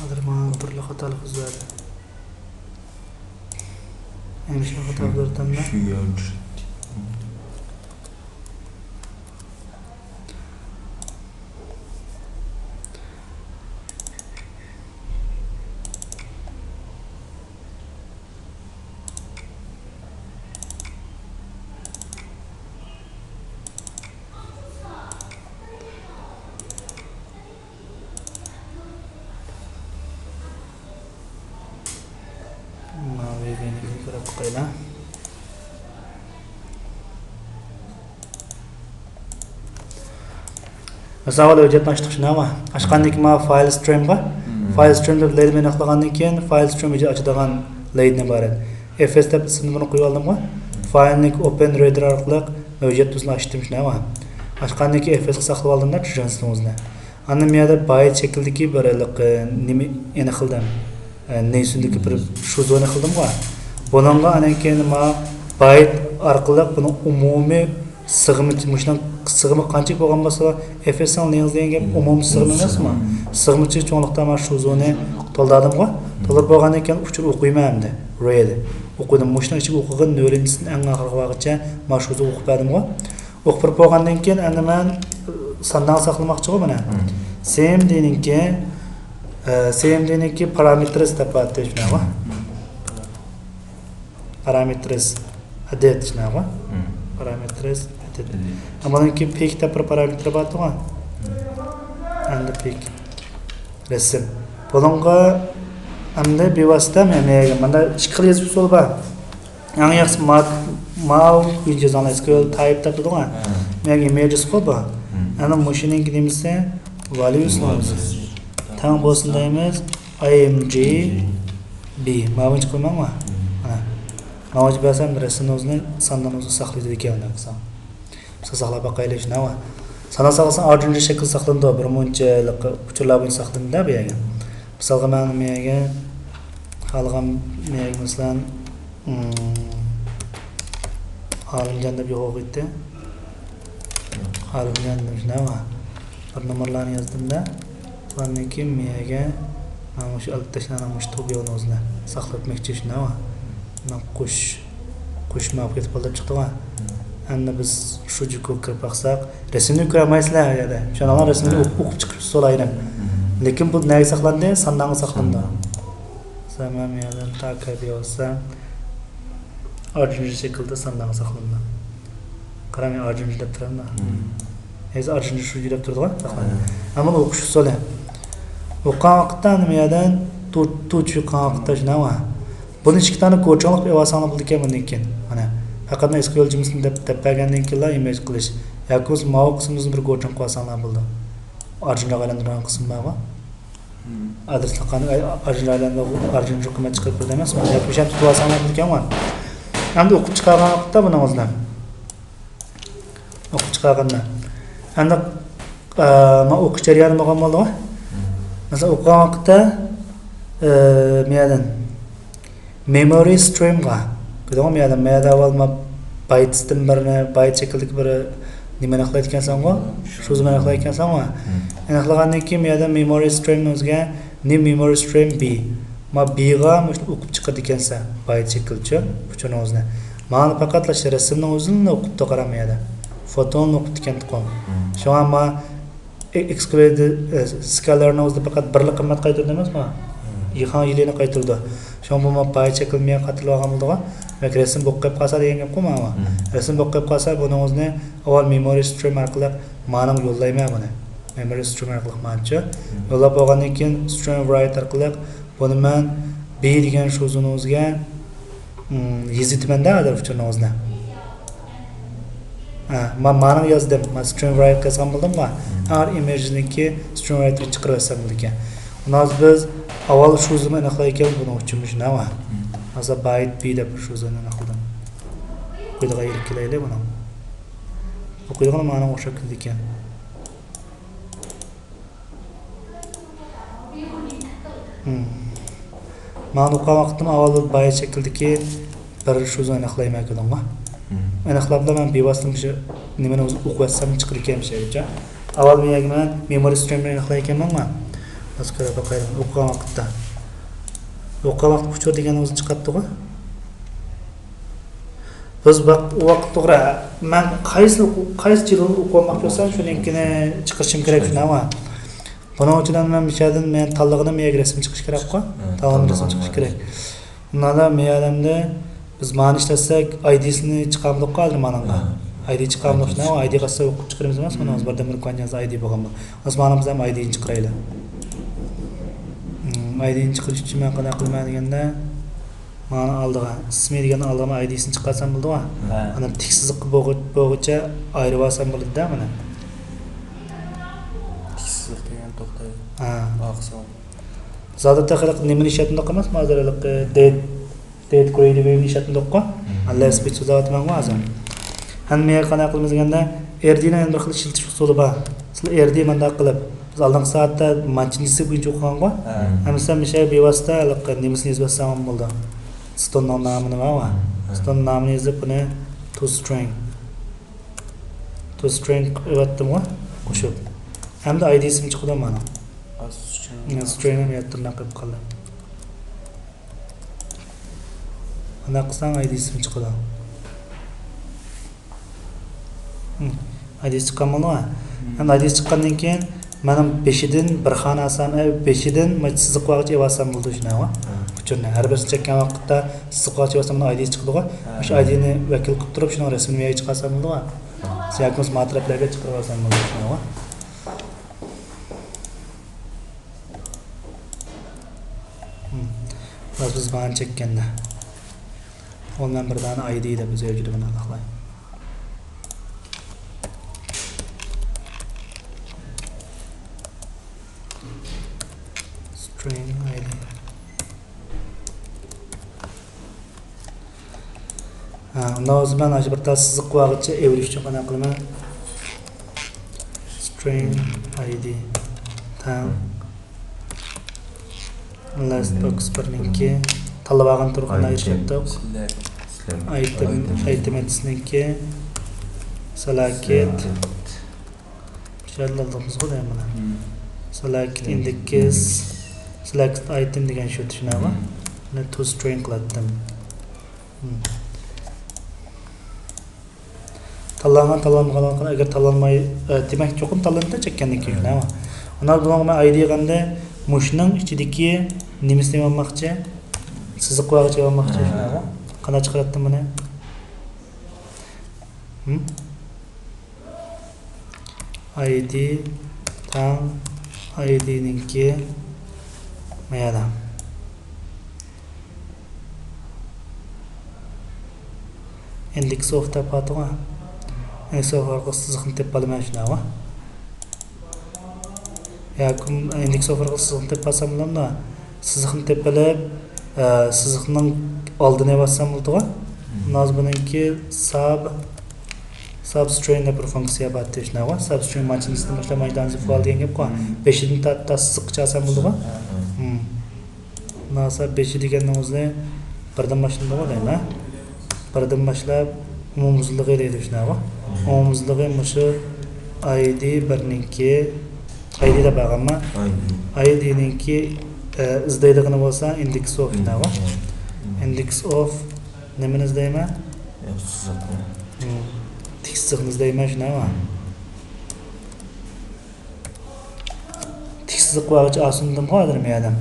ھازىر ماڭا بىرلا خاتالىق يۈز بەردى. ھەمىشە خاتا بېرىدىغان. ماۋۇ يەرگە كىرىپ باقايلى. مىسال ئۈچۈن، ھۆججەتنى ئاچتۇق، شۇنداقمۇ؟ ئاچقاندىن كېيىن ماۋۇ فايل سترىمغا، فايل سترىم دەپ لەيل مېنى ئىناقلىغاندىن كېيىن، فايل سترىم ھۆججەت ئاچىدىغان لەيلدىن ئىبارەت. ئېف ئېس دەپ ئىسىمنى بۇنى قويۇپ ئالدىمغۇ. فايلنىڭ ئوپېن رېدەر ئارقىلىق ھۆججەت تۈزۈمىنى ئاچتىم، شۇنداقمۇ؟ ئاچقاندىن كېيىن ئېف ئېسقا ساقلىۋالدىم-دە، چۈشەنسىڭىزنى. ئاندىن بۇ يەردە بايت شەكلىدىكى بىر ھېلىقى نېمە ئېنىق قىلدىم. ئە، نېيسۈندىكى بىر شۇزونى قىلدىمغۇ. بۇنىڭغا ئاندىن كېيىن ما بايت ئارقىلىق بۇنىڭ ئومۇمىي سىغىمى، مۇشۇنىڭ سىغىمى قانچىلىك بولغان بولسا، ئېف ئېس ئېل نېيلز دېگەن گەپ ئومۇمىي سىغىم ئەمەسمۇ؟ سىغىم ئىچىگە چوڭلۇقتا ما شۇزونى تولدۇردۇمغۇ. تولدۇرۇپ بولغاندىن كېيىن ئۇچۇر ئوقۇيمەن ئەمدى. رېد. ئوقۇدۇم. مۇشۇنىڭ ئىچىگە ئوقۇغان نۆلىنچىسىدىن ئەڭ ئاخىرغا بارغىچە ما شۇزۇن ئوقۇپ بەردىمغۇ. ئوقۇپ بولغاندىن كېيىن ئەمدى مەن ساندانغا ساقلىماقچىغۇ بۇنى. سىئېم دى نىڭكى، ئە، سىئېم دى نىڭكى پارامېتىرس دەپ بار ئىدى، شۇنداقمۇ؟ پارامېتىرس ئەدەت، شۇنداقمۇ؟ پارامېتىرس ئەدەت. ئەمما بۇنىڭكى پىك دەپ بىر پارامېتىر بار ئىدىغۇ. ئەمدى پىك. رەسىم. بۇنىڭغا ئەمدى بىۋاسىتە مەن، مەن، مەن، مۇندا ئىككى خىل يېزىش ئۇسۇلى بار. ئەڭ ياخشىسى ما-، ماۋۇ بويىچە يازىڭلار، ئېس كيۇ ئېل تايپ دەپ تۇرىدىغۇ. مەن ئىمېجىسقۇ بۇ. ئەنە مۇشۇنىڭكى نېمىسى، ۋاليۇسى. تەڭ بولسۇن دەيمىز، ئاي ئېم جى بى. ماۋۇنچە قىلماڭمۇ. ماۋۇنچە بەرسەم رەسىمنى ئۆزىنى، ساندىن ئۆزىنى ساقلايدۇ ئىكەن، ئۇنداق قىلساڭ. بىز ساقلاپ باقايلى، شۇنداقمۇ؟ ساندان ساقلىساڭ ئارجىنچە شەكىل ساقلىنىدۇ، بىر مۇنچە ئۇچۇرلار بويىچە ساقلىنىدۇ بۇ يەرگە. مىسالغا مەن بۇ يەرگە خالىغان، بۇ يەرگە مەسىلەن، ئالىمجان دەپ يوق قويدى. ئالىمجان دېدىم، شۇنداقمۇ؟ بىر نومۇرلارنى يازدىم-دە، ئاندىن كېيىن بۇ يەرگە مانا مۇشۇ ئەلپەت تەشنانىڭ مۇشۇ توبيونىڭ ئۆزىنى ساقلاپ ئۆتمەكچى شۇنداقمۇ؟ مانا قۇش، قۇش مانا بۇ كېتىپ قالدى دەپ چىقتىغۇ. ئەمدى بىز شۇجۇكۇغا كىرىپ باقساق، رەسىمنى كۆرەلمەيسىلەر ئۇ يەردە. شۇنىڭغا رەسىمنى ھە. ئوقۇپ، ئوقۇپ چىقىش ئۇسۇلى ئايرىم. لېكىن بۇ نەگە ساقلاندى؟ ساندانغا ساقلىنىدۇ. ساندان. سەمەم يەردىن تا كەبى ئالساڭ، ئارجۇنجى شەكىلدە ساندانغا ساقلىنىدۇ. قارا، مەن ئارجۇنجى دەپ تۇرامدا. ھېزىر ئارجۇنجى شۇجۇ دەپ تۇرىدىغۇ، ساقلىنىدۇ. ئەمما ئوقۇش ئۇسۇلى. ئوقۇغان ۋاقىتتا نېمە يەردىن تو-، توچۇ قىلغان ۋاقىتتا شۇنداقمۇ؟ بۇنى ئىككى دانە گوچۇڭلۇق ئېلىۋالساڭلار بولىدىكەن بۇندىن كېيىن. مانا، پەقەت مەن ئېس كيۇ ئېل جۈملىسىنى دەپ، دەپ بەرگەندىن كېيىنلا ئىمېرج قىلىش. ياكى بولمىسا ماۋۇ قىسمىمىزنى بىر گوچۇڭ قىلىۋالساڭلار بولىدۇ. ئارجۇنراق ئايلاندۇرغان قىسىم بارغۇ. ئادرېسلىق قانۇن، ئارجۇنراق ئايلاندۇرغان، ئارجۇنراق قىممەت چىقىرىپ بېرىدۇ ئەمەسمۇ؟ ياكى ئۆشەنتىپ تۇتۇۋالساڭلار بولىدىكەنغۇ. ئەمدى ئوقۇپ چىقارغان ۋاقىتتا بۇنىڭىزنى. ئوقۇپ چىقارغاندا. ئەمدى، ئە، مانا ئوقۇش جەريانى بولغان بولدىغۇ. مەسىلەن، ئوقۇغان ۋاقىتتا، ئە، مەيەردىن مېمورى سترىمغا، كۆردۈڭمۇ مەيەردىن، مەيەردە ئاۋۋال ما بايتتىن بىرنى، بايت شەكلىدىكى بىر نېمىنى ئېنىقلايدىكەنسەنغۇ؟ شۇ زېمىنى ئېنىقلايدىكەنسەنغۇ؟ ئېنىقلىغاندىن كېيىن مەيەردە مېمورى سترىمنىڭ ئۆزىگە نېم مېمورى سترىم بى. ما بىغا مۇشۇنى ئوقۇپ چىقىدىكەنسەن، بايت شەكلىچۇ، ئۇچۇرنىڭ ئۆزىنى. مانا پەقەتلا شۇ رەسىمنىڭ ئۆزىنىلا ئوقۇپتۇ، قارا مەيەردە. فوتوننى ئوقۇپتىكەنتىقۇ. شۇڭا ما ئېكسكلۇدېد سكالارنىڭ ئۆزىدە پەقەت بىرلا قىممەت قايتۇرىدۇ ئەمەسمۇ؟ يىغان يىلىنى قايتۇرىدۇ. شۇڭا بۇ ما بايت شەكلىنى مېيىغا قايتۇرۇۋالغان بولىدىغۇ. دېمەك، رەسىم بولۇپ قېلىپ قالسا دېگەن گەپقۇ ماۋۇ. رەسىم بولۇپ قېلىپ قالسا، بۇنىڭ ئۆزىنى ئاۋۋال مېمورى سترىم ئارقىلىق مانىڭغا يوللايمەن بۇنى. مېمورى سترىم ئارقىلىق مانچە. يوللاپ بولغاندىن كېيىن سترىم رايت ئارقىلىق بۇنى مەن بى دېگەن شۇ زونىڭىزگە، ئىم، يېزىۋېتىمەن-دە ھازىر ئۇچۇرنىڭىزنى. ھە، ما-، مانىڭ يازدىم. ما سترىم رايت يازغان بولدۇمغۇ. ئەڭ ئىمېجنىڭكى سترىم رايتنى چىقىرىۋەتسەم بولىدىكەن. ئۇنىڭ بىز ئاۋۋال شۇ زونىنى ئېنىقلايكەن بۇنىڭ ئۈچۈن مۇشۇ نەۋا. ھازىر بايت بى دەپ شۇ زونىنى ئېنىقلىدىم. قويىدىغان يېرىگە كېلەيلى بۇنىڭ. بۇ قويىدىغان مانىڭغا ئوخشاپ كېلىدىكەن. مانا ئوقۇغان ۋاقىتتىمۇ ئاۋۋال بايت شەكلىدىكى بىر شۇ زونىنى ئېنىقلايمەن كۆردۈڭغۇ. ئېنىقلاپلا مەن بىۋاسىتە مۇشۇ نېمىنى ئوزۇم ئوقۇۋەتسەم چىقىدىكەن مۇشۇ يەرگىچە. ئاۋۋال مېيەگە مەن مېمورى سترىمنى ئېنىقلايكەنمەنغۇ. ھازىر كۆرۈپ باقايلى ئوقۇغان ۋاقىتتا. ئوقۇغان ۋاقىتتا ئۇچۇر دېگەن ئۆزى چىقاتتىغۇ. بىز ۋاق-، ۋاقىت توغرا. مەن قايسى، قايسى جىلغا ئوقۇۋالماقچى بولسام، شۇنىڭكىنى چىقىرىشىم كېرەك، شۇنداقمۇ؟ بۇنىڭ ئۈچۈن مەن مۇشۇ يەردىن مەن تاللىغىنىم يەرگە رەسىم چىقىش كېرەكقۇ؟ ھە، تاللىغان رەسىم چىقىش كېرەك. ئۇنداقتا مەيەردە بىز مانى ئىشلەتسەك، ئايدىسىنى چىقارمىدۇققۇ ھازىر مانىڭغا؟ ھە. ئايدى چىقارمىدۇق، شۇنداقمۇ؟ ئايدى قالسا ئوقۇپ چىقىرىمىز ئەمەسمۇ؟ مانا ھازىر بىردىن بىر كومپانىيەنىڭ ئايدى بولغان بۇ. ھازىر مانا بىز ھەم ئايدىنى چىقىرايلى. ئايدىنى چىقىرىش ئۈچۈن مەن قانداق قىلىمەن دېگەندە، مانا ئالدىغا، ئىسمى دېگەننىڭ ئالدىغا ئايدىسىنى چىقارسام بولىدىغۇ؟ ھە. ئاندىن تىك سىزىق بولغۇ-، بولغۇچە ئايرىۋالسام بولىدۇ-دە مانا. تىك سىزىق دېگەن توختايدۇ. ھە. ئارقىسىغا. زادى تېخى نېمىنى ئىشلەتمىدۇق ئەمەسمۇ؟ ھازىر ھېلىقى دېيت، دېيت گرېيدى بىلەن ئىشلەتمىدۇققۇ؟ ھە. ئەللا ئىسپىچ سۆزلەۋاتىمەنغۇ ھازىر. ھەممە يەرگە قانداق قىلىمىز دېگەندە، ئېردىنىڭ يەنە بىر خىل ئىشلىتىش ئۇسۇلى بار. سىلەر ئېردى مانداق قىلىپ، بىز ئالدىنقى سائەتتە مانچىنچىسى بويىچە ئوقۇغانغۇ؟ ھە. ھەممىسى مىشە بىۋاسىتە ھېلىقى نېمىسىنى يېزىۋەتسەڭ بولىدۇ. ستوننىڭ نامىنى بارغۇ؟ ھە. ستوننىڭ نامىنى يېزىپ، بۇنى تو سترىڭ. تو سترىڭ قىلىۋەتتىمغۇ؟ قوشۇپ. ھەمدە ئايدىسىمۇ چىقىدۇ مانا. سترىڭ. سترىڭ ھەم يەتتە قىلىپ قالدى. ئانداق قىلساڭ ئايدىسىمۇ چىقىدۇ. ئايدىسى چىققان بولدىغۇ؟ ئەمدى ئايدىسى چىققاندىن كېيىن مانا بېشىدىن بىر خانا سان، ئە، بېشىدىن سىزىق بارغىچە ئېلىۋالسام بولىدۇ شۇنداقغۇ؟ ئۇچۇرنى ھەر بىرسىنى چەككەن ۋاقىتتا سىزىق بارغىچە ئېلىۋالسام مانا ئايدىسى چىقىدىغۇ؟ شۇ ئايدىنى ۋەكىل قىلىپ تۇرۇپ شۇنىڭ رەسىمىنى مەيگە چىقارسام بولىدىغۇ؟ ياكى بولمىسا ما تەرەپلەرگە چىقىرىۋالسام بولىدۇ شۇنداقغۇ؟ ھازىر بىز مانا چەككەندە. ئۇنى مەن بىر دانە ئايدى دەپ ئۆزگەرتىپ ئېنىقلاي. سترىڭ ئايدى. ھە، ئۇنداق بولسا مەن ئاشۇ بىر تال سىزىق بارغىچە ئېۋىرىش ئۈچۈن قانداق قىلىمەن؟ سترىڭ ئايدى تەڭ لىست بوكس بىرنىڭكى تاللىۋالغان تۇرغىنىدا ئايتېم. ئىشلەتتۇق. ئايتېم، ئايتېم ئېتىسنىڭكى سېلېكت. شۇ يەردە ئالدىمىزغۇ دەيمەن مانا. سېلېكت ئىندېكس، سېلېكت ئايتېم دېگەن شۇ، چۈشىنەڭلار. مم. مانا تو سترىڭ قىلاتتىم. مم. تاللانغان، تاللانمىغانلىقىنى، ئەگەر تاللانماي، ئە، دېمەك، چوقۇم تاللىنىدۇ چەككەندىن كېيىن، مم. شۇنداقمۇ؟ ئاندىن بۇنىڭغا مەن ئايدى دېگەندە، مۇشۇنىڭ ئىچىدىكى نېمىسىنى ئالماقچى؟ سىزىق بارغىچە ئالماقچى، مم. شۇنداقمۇ؟ قانداق چىقىراتتىم بۇنى؟ ھىم؟ ئايدى تەڭ ئايدىنىڭكى مايادا. ئىندېكس ئوف دەپ ئاتىغۇ. ئىندېكس ئوف ئارقىلىق سىزىقنى تېپىپ ئالىمەن شۇنداقمۇ؟ ياكى ئىندېكس ئوف ئارقىلىق سىزىقنى تېپىپ ئالسام بولامدۇ؟ سىزىقنى تېپىپ ئېلىپ، ئە، سىزىقنىڭ ئالدىنى ئېلىۋالسام بولىدىغۇ. مم. ھازىر بۇنىڭكى ساب، ساب سترىڭ دەپ بىر فۇنكسىيە بار، تېشناغۇ. ساب سترىڭ مانچىنىسىدىن باشلاپ مانا دانىسى فايل دېگەن گەپقۇ. مم. بېشىدىن تارتىپ تا سىزىققىچە ئالسام بولىدىغۇ. مم. مم. مانا بېشى دېگەننىڭ ئۆزى بىردىن باشلىنىدىغۇ دەيمەن. بىردىن باشلاپ ئومۇميۈزلۈكى دەيدۇ شۇنداقمۇ؟ ئومۇميۈزلۈكى مۇشۇ ئايدى بىرنىڭكى، ئايدى دەپ بەرگەنمەن. ئايدى. ئايدىنىڭكى، ئە، ئىزدەيدىغىنى بولسا ئىندېكس ئوف شۇنداقمۇ؟ ئىندېكس ئوف نېمىنى ئىزدەيمەن؟ ياخشى سىزىقنى. مم. تىك سىزىقنى ئىزدەيمەن شۇنداقمۇ؟ تىك سىزىق بارغىچە ئاسۇندىمغۇ ھازىر مۇ يەردىن.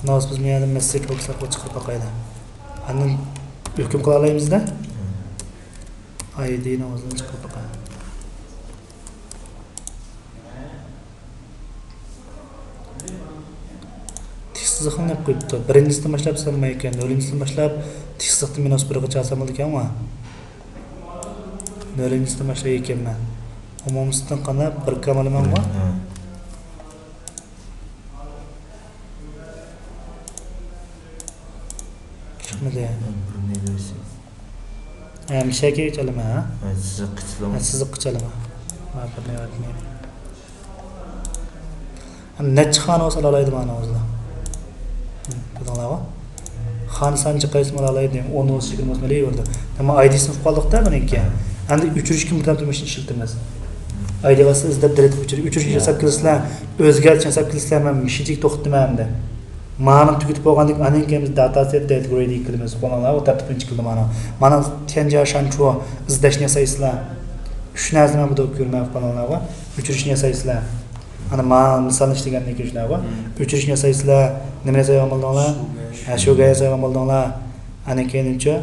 ماۋۇ بىز مۇ يەردىن مەسسىج بوكس ئارقىلىق چىقىرىپ باقايلى. ئاندىن ھۆكۈم قىلالايمىز-دە. ئايدىنى ئۆزىدىن چىقىرىپ باقايلى. تىك سىزىقنى نەپ قويۇپتۇ. بىرىنچىسىدىن باشلاپ سانىمايدىكەن. نۆلىنچىسىدىن باشلاپ تىك سىزىقتىن مىنۇس بىرگىچە ئالسام بولىدىكەنغۇ. نۆلىنچىسىدىن باشلايدىكەنمەن. ئومۇمىسىدىن قانداق بىر كام ئالىمەنغۇ؟ ھە. چىقمىدى. بىر نېمىسى. ھە، مۇشەگە چالىمەن، ھە؟ ھە، سىزىققا چالىمەن. ھە، سىزىققا چالىمەن. مانا بىر نېمە. نەچچە خانە بولسا ئالالايدۇ مانا ئۆزىلا. كۆردۈڭلارغۇ؟ خانە سانى جىقايسىمۇ ئالالايدۇ. ئون بولسا، يىگىرمە بولسا ئېلىۋېرىدۇ. ئەمما ئايدىسىنى ئۇقۇپ قالدۇقتا بۇنىڭكى. ئەمدى ئۆچۈرۈشكە بىردەم تۈرمىشىنى ئىشلىتىمىز. ئايدى بولسا ئىزدەپ دېلېت ئۆچۈرۈش. ئۆچۈرۈشنى ھېساب قىلىسىلەر، ئۆزگەرتىشنى ھېساب قىلىسىلەر، مەن مۇشۇنچىلىك توختىتىمەن ئەمدى. مانىڭ تۈگىتىپ بولغاندىن كېيىن، ئاندىن كېيىن بىز داتا سېت دېلېت گرېدى كېلىمىز. قوللاڭلارغۇ تەرتىپىنى چىقىرىدۇ مانا. مانا تيەنجيا شانچۇ ئىزدەشنى ياسايسىلەر. ئۈچ نەرسىنى مەن بۇدا كۆرمەن قوللاڭلارغۇ. ئۆچۈرۈشنى ياسايسىلەر. ئانا مانا مىسالنى ئىشلىگەندىن كېيىن شۇنداققۇ. مم. ئۆچۈرۈشنى ياسايسىلەر. نېمە ياسايدىغان بولدۇڭلار؟ شۇگەن. ھە، شۇگەن ياسايدىغان بولدۇڭلار. ئاندىن كېيىنچۇ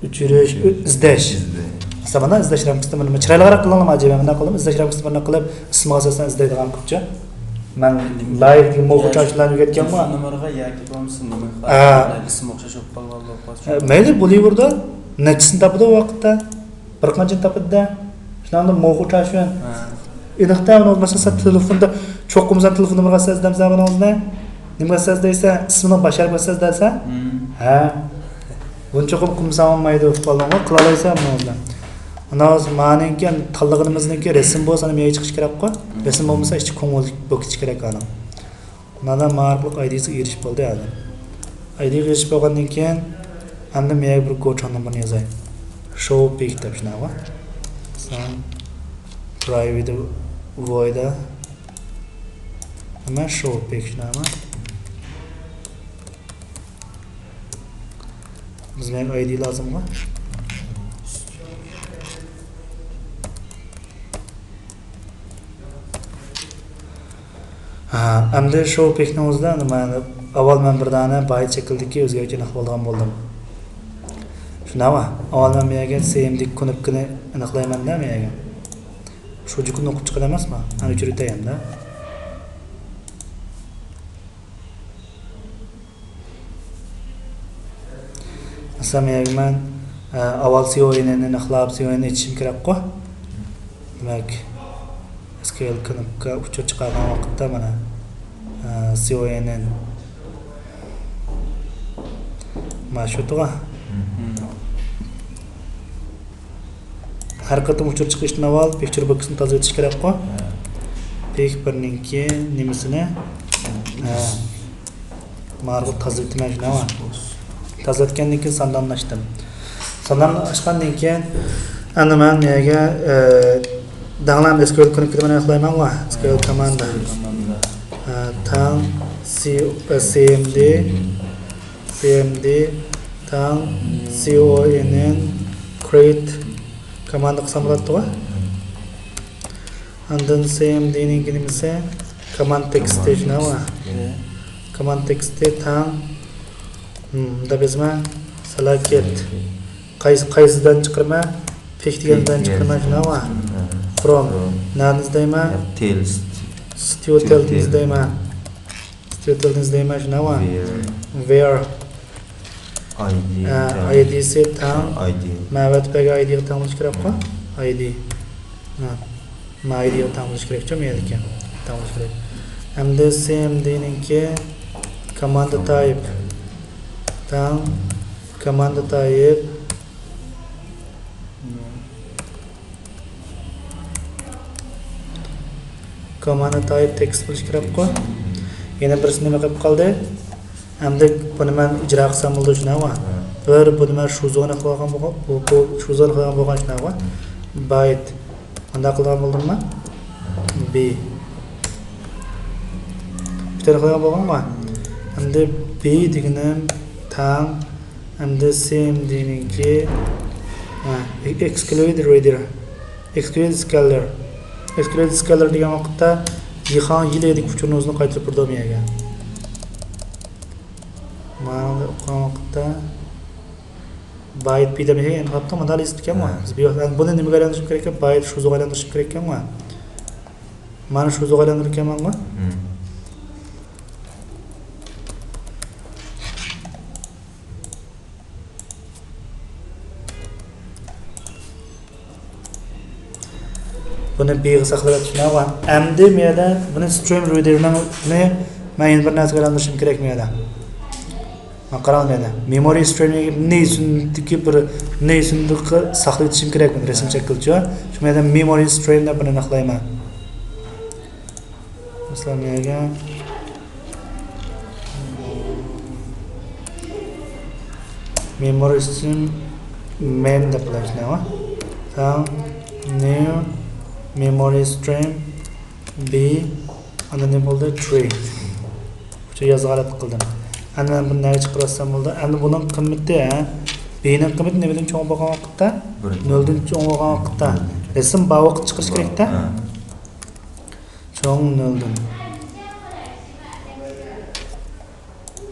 ئۆچۈرۈش، ئۆ-، ئىزدەش. ئىزدەش. مىسال مانا ئىزدەش رامكىسىدا مانا چىرايلىقراق قىلىڭلار ماجىمە. مۇنداق قىلىمىز، ئىزدەش رامكىسىدا مۇنداق قىلىپ، ئىسمىغا ئاساسەن ئىزدەيدىغان قىلىپچۇ. مەن لايىھىدىكى موخۇ چارچلارنى ئۆگەتكەنغۇ. تېلېفون نومۇرىغا ياكى بولمىسا نېمە، ھە. ئىسىم ئوخشاش بولۇپ قالغان بولۇپ قالسا. ھە، مەيلى، بولۇۋېرىدۇ. نەچچىسىنى تاپىدۇ ئۇ ۋاقىتتا. بىر قانچىنى تاپىدۇ-دە. شۇنىڭدا موخۇ چارچۈەن. ھە. ئېنىقتا ئۇنى مەسىلەن سەن تېلېفوندا چوقۇم سەن تېلېفون نومۇرىغا ئىزدەمسەن بۇنىڭ ئۆزىنى. نېمىگە ئىزدەيسەن؟ ئىسمىنىڭ باشارىپ ئىزدەيسەن؟ مم. ھە. بۇنى چوقۇم قىلمىساڭ بولمايدۇ، ئۇقۇپ قالدىڭغۇ، قىلالايسەن بۇنىڭ بىلەن. ئانا مانىڭكى تاللىغىنىمىزنىڭكى رەسىم بولسا ئانا مېيى چىقىشى كېرەكقۇ. مم. رەسىم بولمىسا ئىچى كۆڭۈل بولۇپ كېتىشى كېرەك ئانىڭ. مانا مانا ئارقىلىق ئايدىسىغا ئېرىشىپ بولدى ھازىر. ئايدىغا ئېرىشىپ بولغاندىن كېيىن ئەمدى مېيەگە بىر گوچۇڭ نومۇرىنى يازاي. شو پىك دەپ شۇنداققۇ. سان پرايۋېت ۋويدا. نېمە شو پىك شۇنداقمۇ؟ بىز مېنىڭ ئايدى لازىمغۇ؟ ھە، ئەمدى شو پىكنىڭ ئۆزىدە نېمە، ئاۋۋال مەن بىر دانە بايت شەكلىدىكى ئۆزگەرتكۈچى ئېنىقلىۋالىدىغان بولدۇم. شۇنداقمۇ؟ ئاۋۋال مەن بۇ يەرگە سېمدىكى كۇنۇپكىنى ئېنىقلايمەن-دە، بۇ يەرگە. شۇ جۇكۇنى ئوقۇپ چىقىدۇ ئەمەسمۇ؟ ئەنە ئۆچۈرۈۋېتەي ئەمدى. مەسىلەن، مەن، مەن، ئە، ئاۋۋال سىئوئېننى ئېنىقلاپ، سىئوئېننى ئېچىشىم كېرەكقۇ. دېمەك، ئېس كيۇ ئېل كۇنۇپكا ئۇچۇر چىقارغان ۋاقىتتا مانا، ئە، سىئوئېننى مانا شۇ تۇغا. ھەر قېتىم ئۇچۇر چىقىشتىن ئاۋۋال پىكچېر بوكسنى تازىلىتىش كېرەكقۇ. ھە. پىك بىرنىڭكى نېمىسىنى؟ ھە. مارغا تازىلىتىمەن شۇنداقمۇ؟ تازىلاتكەندىن كېيىن سانداننى ئاچتىم. سانداننى ئاچقاندىن كېيىن ئەمدى مەن نېمىگە، ئە، دەڭلام ئېس كيۇ ئېل كۇنۇپكىنى مەن ئېنىقلايمەنغۇ. ئېس كيۇ ئېل كوماندا. ئە، تەڭ سى، ئە، سى ئېم دى، سى ئېم دى تەڭ سى ئو ئېن ئېن create كوماندا قىلسام بولاتتىغۇ. ئاندىن سى ئېم دى نىڭكى نېمىسى؟ كوماند تېكىستى شۇنداقمۇ؟ كوماند تېكىستى تەڭ، ھىم، مۇنداق يازىمەن، سېلېكت. قايسى، قايسىدىن چىقىرىمەن؟ پىك دېگەندىن چىقىرىمەن شۇنداقمۇ؟ فروم. نەدىن ئىزدەيمەن؟ تېلس. ستيۇتېلدىن ئىزدەيمەن. ستيۇتېلدىن ئىزدەيمەن شۇنداقمۇ؟ ۋېر. ۋېر. ئايدى. ئايدىسى تەڭ. ئايدى. مەن ئەۋەتىپ بەرگەن ئايدىغا تەڭ بولۇشى كېرەكقۇ؟ ئايدى. ھە. مايدىغا تەڭ بولۇشى كېرەكچۇ، مەيلىكەن. تەڭ بولۇشى كېرەك. ئەمدى سى ئېم دى نىڭكى كوماندا تايپ. تەڭ كوماندا تايپ. كوماندا تايپ تېكىست بولۇشى كېرەكقۇ. يەنە بىرسى نېمە قىلىپ قالدى؟ ئەمدى بۇنى مەن ئىجرا قىلسام بولىدۇ شۇنداقمۇ؟ بىر بۇنى مەن شۇ زونا قىلغان بولغان، بۇ، بۇ شۇ زونا قىلغان بولغان شۇنداقمۇ؟ بايت. مۇنداق قىلغان بولدۇممۇ؟ بى. بىتەر قىلغان بولغانمۇ؟ ئەمدى بى دېگىنىم تەڭ، ئەمدى سى ئېم دى نىڭكى، ھە، exclude reader، exclude scaler. Exclude scaler دېگەن ۋاقىتتا يىخاڭ يىلىدىكى ئۇچۇرنى ئۆزىنى قايتۇرۇپ بېرىدۇ مەيەگە. مانا ئوقۇغان ۋاقىتتا بايت بى دەپ يەنە قاپتۇ، مانا يېزىپتىكەنغۇ. ھە. بىز بۇ يەردە بۇنى نېمىگە ئايلاندۇرۇشۇم كېرەككەن؟ بايت شۇزىغا ئايلاندۇرۇشۇم كېرەككەنغۇ. مانا شۇزىغا ئايلاندۇرۇپكەنمەنغۇ. ھىم. بۇنى بىغا ساقلاۋەتتىم. ئەمدى مەيەدە بۇنى سترىم رىدېرنىڭ، بۇنى مەن يەنە بىر نەرسىگە ئايلاندۇرۇشۇم كېرەك مەيەدە. مانا قاراڭ مەيەدە. مېمورى سترىم نېيسۇندىكى بىر نېيسۇندىكى ساقلىۋېتىشىم كېرەك بۇنى رەسىم شەكلىچۇ. شۇ مەيەدە مېمورى سترىم دەپ بۇنى ئېنىقلايمەن. مەسىلەن، مەيەگە مېمورى سترىم مېم دەپ قويايلى. تەڭ نيۇ مېمورى سترىم بى، ئاندىن نېمە بولدى؟ تىرى. ئۇچۇ يازغا ھالەت قىلدىم. ئەمدى مەن بۇنى نەگە چىقىرىۋەتسەم بولىدۇ؟ ئەمدى بۇنىڭ قىممىتى، ھە؟ بىنىڭ قىممىتى نېمىدىن چوڭ بولغان ۋاقىتتا؟ بىر. نۆلدىن چوڭ بولغان ۋاقىتتا. رەسىم بار ۋاقىت چىقىرىش كېرەكتە. ھە. چوڭ نۆلدىن.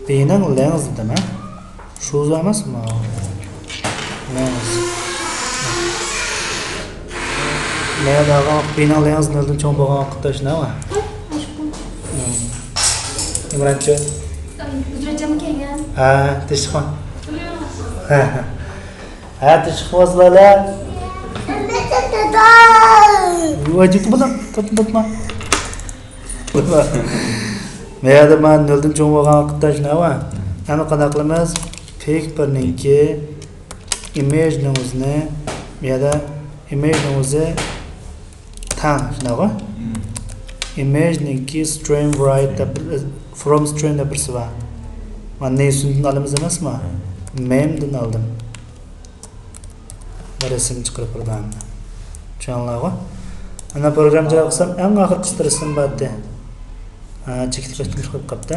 بىنىڭ لېنگز دېدىم، ھە؟ شۇزا ئەمەسمۇ؟ لېنگز. مەيەدە بىنىڭ لېنگز نۆلدىن چوڭ بولغان ۋاقىتتا شۇنداقمۇ؟ ئىمرانچۇ؟ ھە، تىشخان. ھە، تىشخان بولسىلا. ۋاجىپ بولۇڭ، تۇتما، تۇتما. مەيەدە مانا نۆلدىن چوڭ بولغان ۋاقىتتا شۇنداقمۇ؟ ئەمما قانداق قىلىمىز؟ پىك بىرنىڭكى ئىمېجنىڭ ئۆزىنى، مەيەدە ئىمېجنىڭ ئۆزى تەڭ، شۇنداقمۇ؟ ئىمېجنىڭكى سترىم رايت دەپ بىر، فروم سترىم دەپ بىرسى بار. مانا نېيسۇندىن ئالىمىز ئەمەسمۇ؟ مېمدىن ئالدىم. رەسىم چىقىرىپ بېرىدۇ ئەمدى. چۈشەندىڭلارغۇ؟ ئەنە پروگرامما جاۋاب قىلسام، ئەڭ ئاخىرقىسىدا رەسىم بارتى. ھە، چېكىت قىلىپ قويۇپ قاپتۇ.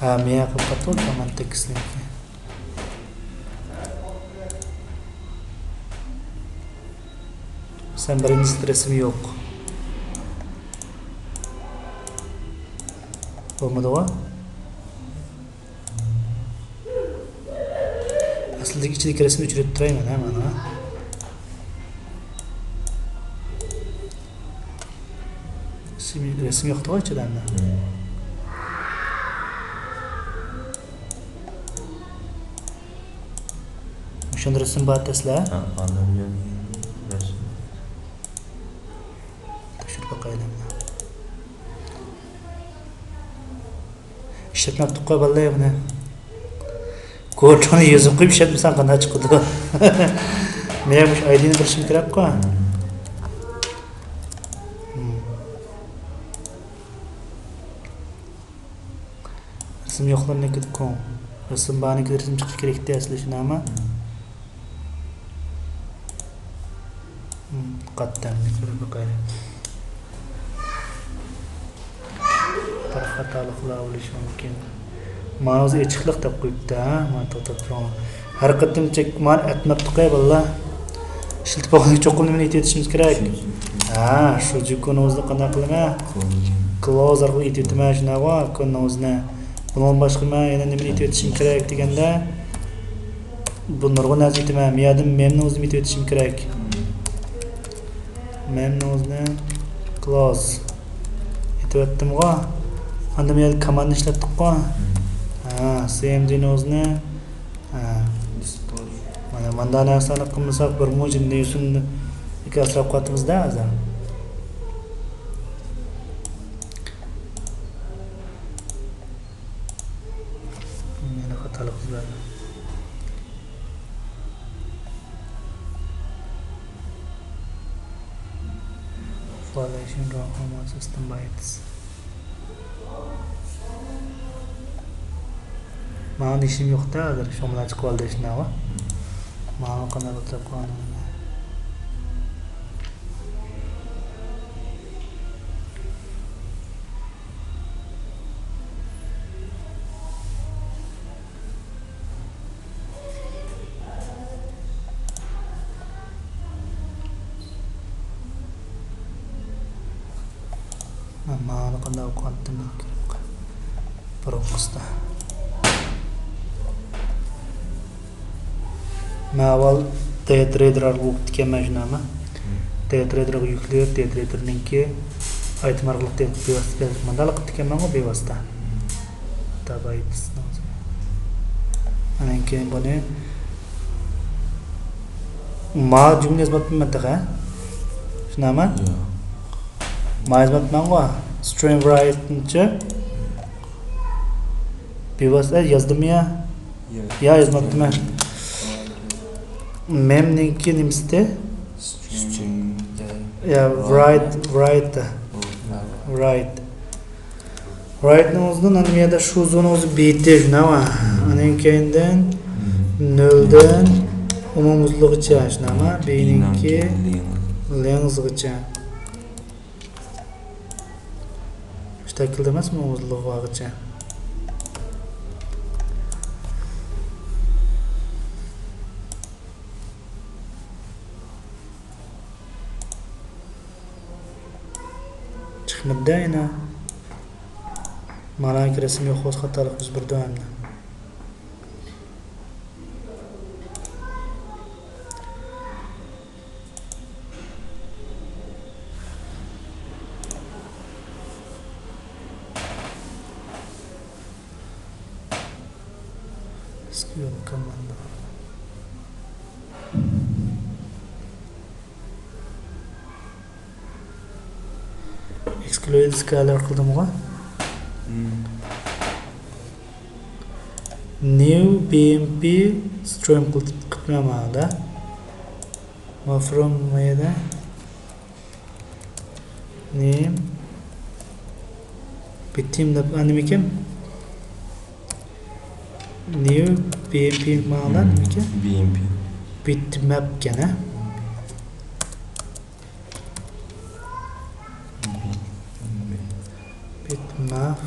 ھە، مېيا قىلىپ قاپتۇ، كوماند تېكىستنىڭكى. سەن بىرىنچىسىدە رەسىم يوق. بولمىدىغۇ؟ ئەسلىدىكى ئىچىدىكى رەسىمنى ئۆچۈرۈپ تۇراي مەن، ھە، مانا. رەسىم، رەسىم يوقتىغۇ ئىچىدە ئەمدى. شۇندا رەسىم بار دەسلە. ھە، ئاندىن رەسىم. تەكشۈرۈپ باقايلى. ئىشلەتمەپتۇق-قۇ بالىلار بۇنى. كودنى يېزىپ قويۇپ ئىشلەتمىسەڭ قانداق چىقىدۇ؟ مېنىڭ مۇشۇ ئايدىنى بېرىشىم كېرەك-قۇ. رەسىم يوقلارنىڭكى كوڭ. رەسىم بارنىڭكى رەسىم چىقىشى كېرەكتى ئەسلى، شۇنداقمۇ؟ قاتتىق. بىر خاتالىقلار بولۇشى مۇمكىن. ماۋۇ ئېچىقلىق دەپ قويۇپتۇ، ھە؟ مانا توختاپ تۇرۇڭ. ھەر قېتىم چەك مانا ئەتمەپتۇق-ھە، بالىلار. ئىشلىتىپ بولغاندىن كېيىن چوقۇم نېمىنى ئېتىۋېتىشىمىز كېرەك؟ ھە، شۇجۇكۇنىڭىزنى قانداق قىلىمەن؟ كلوز ئارقىلىق ئېتىۋېتىمەن، شۇنداقغۇ؟ كونىڭىزنى. بۇنىڭدىن باشقا مەن يەنە نېمىنى ئېتىۋېتىشىم كېرەك دېگەندە، بۇ نۇرغۇن نەرسە ئېتىمەن. مۇ يەردىن مېمنىڭ ئۆزىنى ئېتىۋېتىشىم كېرەك. مېمنىڭ ئۆزىنى كلوز ئېتىۋەتتىمغۇ؟ ئاندىن مۇ يەردە كاماندنى ئىشلەتتۇققۇ؟ ھە، سىئېمدىنىڭ ئۆزىنى، ھە. مانا مۇنداق نەرسىلەرنى قىلمىساق، بىر مۇنچە نېيسۇن ئاسراپ قاتىمىز-دە ھازىر. يەنە خاتالىق يۈز بەردى. Foundation Rock Hormone System Bytes. ماڭا ئىشىم يوق-تە ھازىر، شۇڭا چىقىۋالدى ئىشىناۋا. ماڭا قانداق ئوتۇرۇپ قالغان. مەن ماڭىنى قانداق ئوقۇۋاتتىم؟ بۇرۇنقىسىدا. مەن ئاۋۋال دەي ترېيدېر ئارقىلىق ئوقۇپتىكەنمەن شۇنداقمۇ؟ دەي ترېيدېرغا يۈكلەپ، دەي ترېيدېرنىڭكى ئايتېم ئارقىلىق دەي بىۋاسىتە بېرىپ، مانداقلا قىپتىكەنمەنغۇ بىۋاسىتە. تابايتس. ئاندىن كېيىن بۇنى ما جۈملە يازماپتىمەن تېخى. شۇنداقمۇ؟ ياق. ما يازماپتىمەنغۇ. Stream write-نىچە بىۋاسىتە يازدىممۇ يا؟ ياق. يا، يازماپتىمەن. مېمنىڭكى نېمىسى؟ Stream. يا، write، write. Write. Write-نىڭ ئۆزىدىن ئاندىن بۇ يەردە شۇ زونىڭىزنى بېيىتىش، نېمە؟ ئاندىن كېيىندىن نۆلدىن ئومۇمىي ئۇزۇنلۇقىغىچە، نېمە؟ بىنىڭكى لېنگىغىچە. شەكىلدە ئەمەسمۇ ئۇزۇنلۇقىغىچە. چىقمىدى يەنە. مانا رەسىم يوق بولسا خاتالىق يۈز بېرىدۇ ئەمدى. SQL كوماندا. ئېكسكلۇد سكالار قىلدىمغۇ؟ مم. نيۇ بىئېمپى سترىم قىلىپ، قىلىپمەن مانا. ما فروم نېمە؟ نېم بىتىم دەپ، ئا، نېمىكەن؟ نيۇ بىئېمپى مانا نېمىكەن؟ بىئېمپى. بىتمەپ ئىكەن، ھە؟ بىتمەپ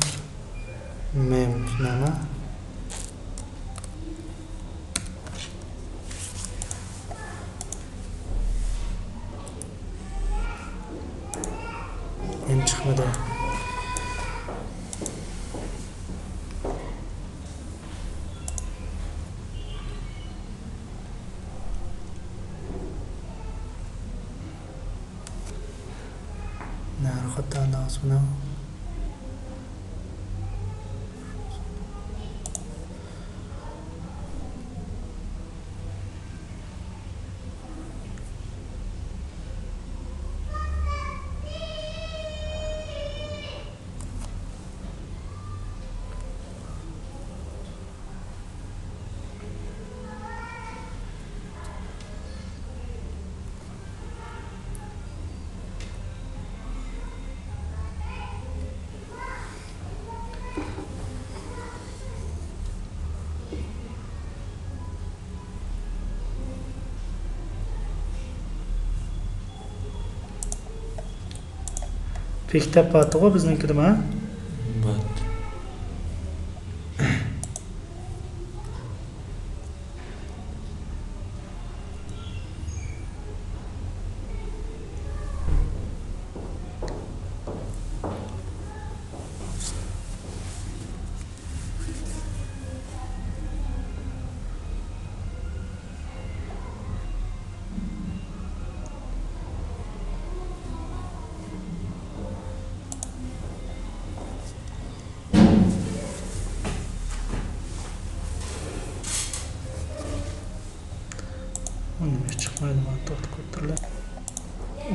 مېم، شۇنداقمۇ؟ يەنە چىقمىدى. نەرى خاتا ناغزىنىڭ. پىكتەپ باتىغۇ بىزنىڭكىدىمۇ، ھە؟ بار.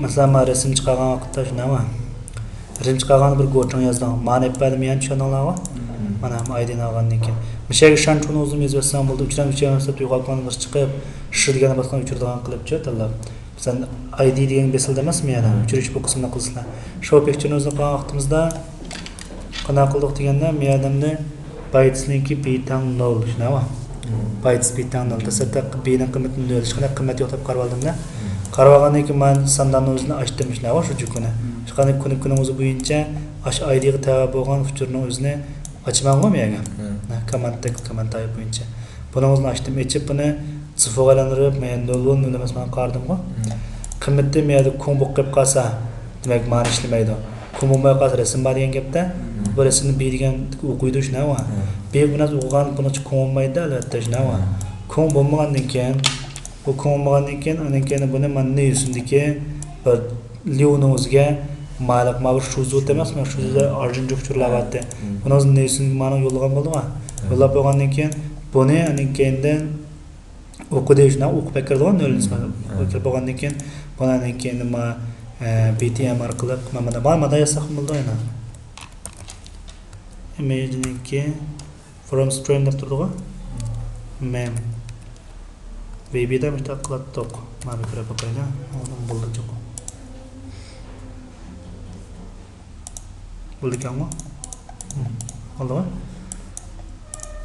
مەسىلەن، مانا رەسىم چىقارغان ۋاقىتتا شۇنداقمۇ؟ رەسىم چىقارغاندا بىر گوچۇڭ يازدىڭ. مانا ئەپ بەردىم يەنە، چۈشەندىڭلارغۇ؟ مانا ئايدىنى ئالغاندىن كېيىن. مۇشۇ يەرگە شەنچۇنىڭ ئۆزىنى يېزىۋەتسەڭ بولىدۇ. ئۆچۈرەم، ئۆچۈرەم دەپ يوغان كۇنىڭ بىر چىقىپ، شۇ دېگەننى باسقان ئۆچۈرىدىغان قىلىپچۇ تاللاپ. مەسىلەن، ئايدى دېگەنگە بېسىل دېمەسمۇ يەنە؟ ئۆچۈرۈش بۇ قىسمىنى قىلسىلا. شۇ پىكچىرنى ئۆزىنى قىلغان ۋاقتىمىزدا، قانداق قىلدۇق دېگەندە، مۇ يەردە بايتسنىڭكى بى تەڭ نۆل، شۇنداقمۇ؟ بايتس بى تەڭ نۆل. دەسلەپتە بىنىڭ قىممىتى نۆل، ھېچقانداق قىممەت يوق دەپ قارىۋالدىم-دە. قارىۋالغاندىن كېيىن مەن سانداننىڭ ئۆزىنى ئاچتىم، شۇنداقمۇ؟ شۇ كۈنى. ئىشقىلىپ كۈنى كۈنىڭىز بويىچە ئاشۇ ئايدىغا تەۋە بولغان ئۇچۇرنىڭ ئۆزىنى ئاچىمەنغۇ مۇ يەرگە؟ كوماند تېكىست، كوماند تايپ بويىچە. بۇنىڭ ئۆزىنى ئاچتىم. ئېچىپ بۇنى سىفىرغا ئايلاندۇرۇپ، مەن نۆل بول، نۆل ئەمەس، مانا قارىدىمغۇ؟ قىممىتى مۇ يەردە كۇڭ بولۇپ قېلىپ قالسا، دېمەك، مانا ئىشلىمەيدۇ. كۇڭ بولماي قالسا، رەسىم بار دېگەن گەپتە. بۇ رەسىمنى بى دېگەن ئوقۇيدۇ، شۇنداقمۇ؟ بى بىلەن ئوقۇغان بۇنىڭ ئۈچۈن كۇڭ بولمايدۇ، ئەلۋەتتە، شۇنداقمۇ؟ كۇڭ بولمىغاندىن كېيىن، بۇ كۇڭ بولمىغاندىن كېيىن، ئاندىن كېيىن بۇنى مانا نېيسۈندىكى بىر ليۇنىڭ ئۆزىگە مالىق، ما بىر شۇزۇ ئەمەسمۇ، شۇزۇدا ئارجۇنجۇ ئۇچۇرلار بارتى. بۇنىڭ ئۆزىنى نېيسۈنگە مانا يوللىغان بولدىغۇ؟ يوللاپ بولغاندىن كېيىن، بۇنى ئاندىن كېيىندىن ئوقۇدى، شۇنداق ئوقۇپ بېكىرىدىغۇ، نۆل نىسبەت. كىرىپ بولغاندىن كېيىن، بۇنى ئاندىن كېيىن ما، ئە، بى تى ئېم ئارقىلىق، ما، مانا، ما، مانا يازساق بولىدۇ يەنە. ئىمېجنىڭكى فروم سترىم دەپ تۇرىدىغۇ. مېم. ۋى بى دە مۇشۇنداق قىلاتتۇق. مانا كۆرۈپ باقايلى. ئۇنىڭ بولدى چوقۇم. بولىدىكەنغۇ؟ بولدىغۇ؟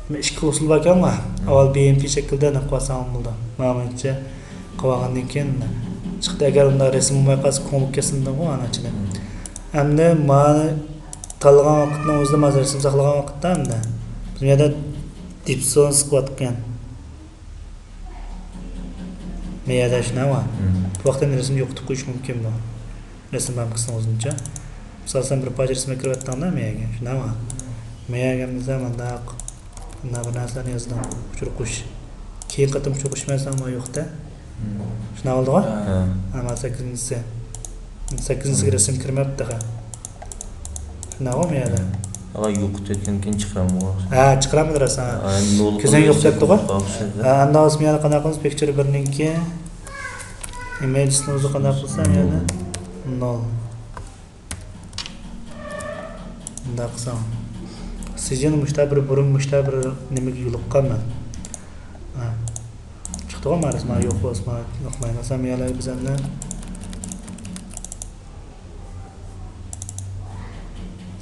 مەن ئىككى خىل ئۇسۇل باركەنغۇ؟ ئاۋۋال بى ئېم پى شەكلىدە ئېنىق قىلساڭ بولىدۇ. مانا مېنىڭچە قىلىۋالغاندىن كېيىن چىقتى. ئەگەر ئۇنداق رەسىم بولماي قالسا، كۇڭ بولۇپ كەتسۇن دېدىمغۇ ئانا ئىچىدە. ئەمدى مانا تاللىغان ۋاقىتنىڭ ئۆزىدە، مانا رەسىم ساقلىغان ۋاقىتتا ئەمدى بىز بۇ يەردە دىپسونس قىلىۋاتقان. مەيەدە شۇنداقمۇ؟ بۇ ۋاقىتتا رەسىمنى يوقىتىپ قويۇش مۇمكىنمۇ؟ رەسىم پامكىسىنىڭ ئۆزىنىچە. مىسال، سەن بىر پارچە رەسىم كىرىۋەتتىڭ-دە مەيەگە، شۇنداقمۇ؟ مەيەگە دېسە مۇنداق، مۇنداق بىر نەرسىلەرنى يازدىڭ. ئۇچۇر قوش. كېيىن قېتىم ئۇچۇر قوشمايسەن، مانا يوق-دە. شۇنداق بولدىغۇ؟ ھە. ئەمما سەككىزىنچىسى. سەككىزىنچىسىگە رەسىم كىرمەپتۇ تېخى. شۇنداقمۇ مەيەدە؟ ئاغا يوقىتىۋەتكەندىن كېيىن چىقىرامغۇ؟ ھە، چىقىرامىدۇ رەسىم. ھە، نول كۆزۈڭ يوقىتىۋەتتىغۇ؟ ھە، ئاندا بولسا مەيەدە قانداق قىلىمىز؟ پىكچىر بىرنىڭكى ئىمېجنى ئۆزى قانداق قىلسا مەيەدە؟ نول. مۇنداق قىلساڭ. سىجىل مۇشتا بىر بۇرۇن مۇشتا بىر نېمىگە يولۇققان مەن. ھە. چىقتىغۇ مانا رەسىم، مانا يوق بولسا، مانا يوق مانا. مەسىلەن، مەيەدە بىز ئەمدى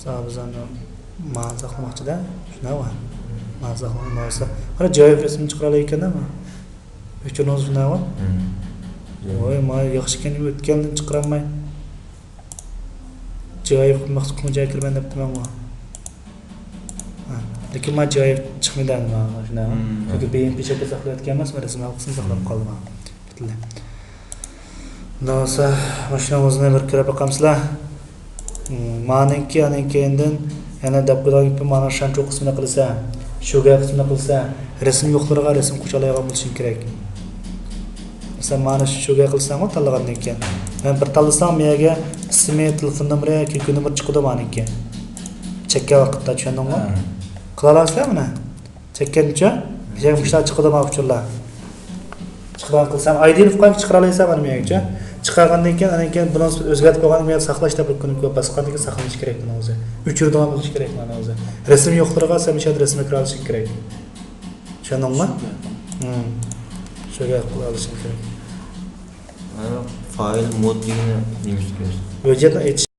ساڭا بىز ئەمدى مانا ساقلىماقچىدە. شۇنداقمۇ؟ مانا ساقلىماقچى. قارا، جايىپ رەسىمنى چىقىرالايدىكەن-دە. ئۆچۈرۈڭىز شۇنداقمۇ؟ ۋاي، مانا ياخشىكەن، ئۆتكەندىن چىقىرالماي. جايىپ مەخسۇس كۇڭجىغا كىرىمەن دەپتىمەنغۇ. ھە، لېكىن مانا جايىپ چىقمىدى ئەمدى مانا شۇنداقمۇ؟ چۈنكى بى ئېم پى شەكلى ساقلاۋەتكەن ئەمەس، مەن رەسىم ھالقىسىنى ساقلاپ قالدىم. پۈتۈنلەي. نوسا، ماشىنىڭىزنى بىر كۆرۈپ باقامسىلەر؟ مانىڭكى، ئانىڭ كەينىدىن يەنە دەپ قويىدىغان گېپىم، مانا شەنچۇ قىسمىنى قىلسا، شۆگە قىسمىنى قىلسا، رەسىم يوقلىرىغا رەسىم قوشالايدىغان بولۇشۇڭ كېرەك. مەسىلەن، مانا شۆگە قىلساڭغۇ تاللىغاندىن كېيىن. مەن بىر تاللىسام، مېيەگە ئىسمى، تېلېفون نومۇرى، كۈنكى نومۇر چىقىدۇ مانىڭكى. چەككەن ۋاقىتتا، چۈشەندىڭغۇ؟ قىلالامسىلەر بۇنى؟ چەككەنچە، يەنە مۇشۇلار چىقىدۇ، مانا ئۇچۇرلار. چىقىدىغان قىلسام، ئايدىنى قويۇپ چىقىرالايسەن مانا مېيەگىچە. چىقارغاندىن كېيىن، ئاندىن كېيىن بۇنىڭ ئۆزگەرتىپ قويغاندىن كېيىن ساقلاش دەپ بىر كۇنۇپكا باسقاندىن كېيىن ساقلىنىشى كېرەك بۇنىڭ ئۆزى. ئۆچۈرىدىغان بولۇشى كېرەك بۇنىڭ ئۆزى. رەسىم يوقلىرىغا سەن مۇشۇ يەردە رەسىمگە كىرالىشىڭ كېرەك. چۈشەندىڭمۇ؟ شۆگە قىلىپ ئالىشىڭ كېرەك. فايل مود دېگىنى نېمە ئىكەن؟ ھۆججەتنى ئېچىش.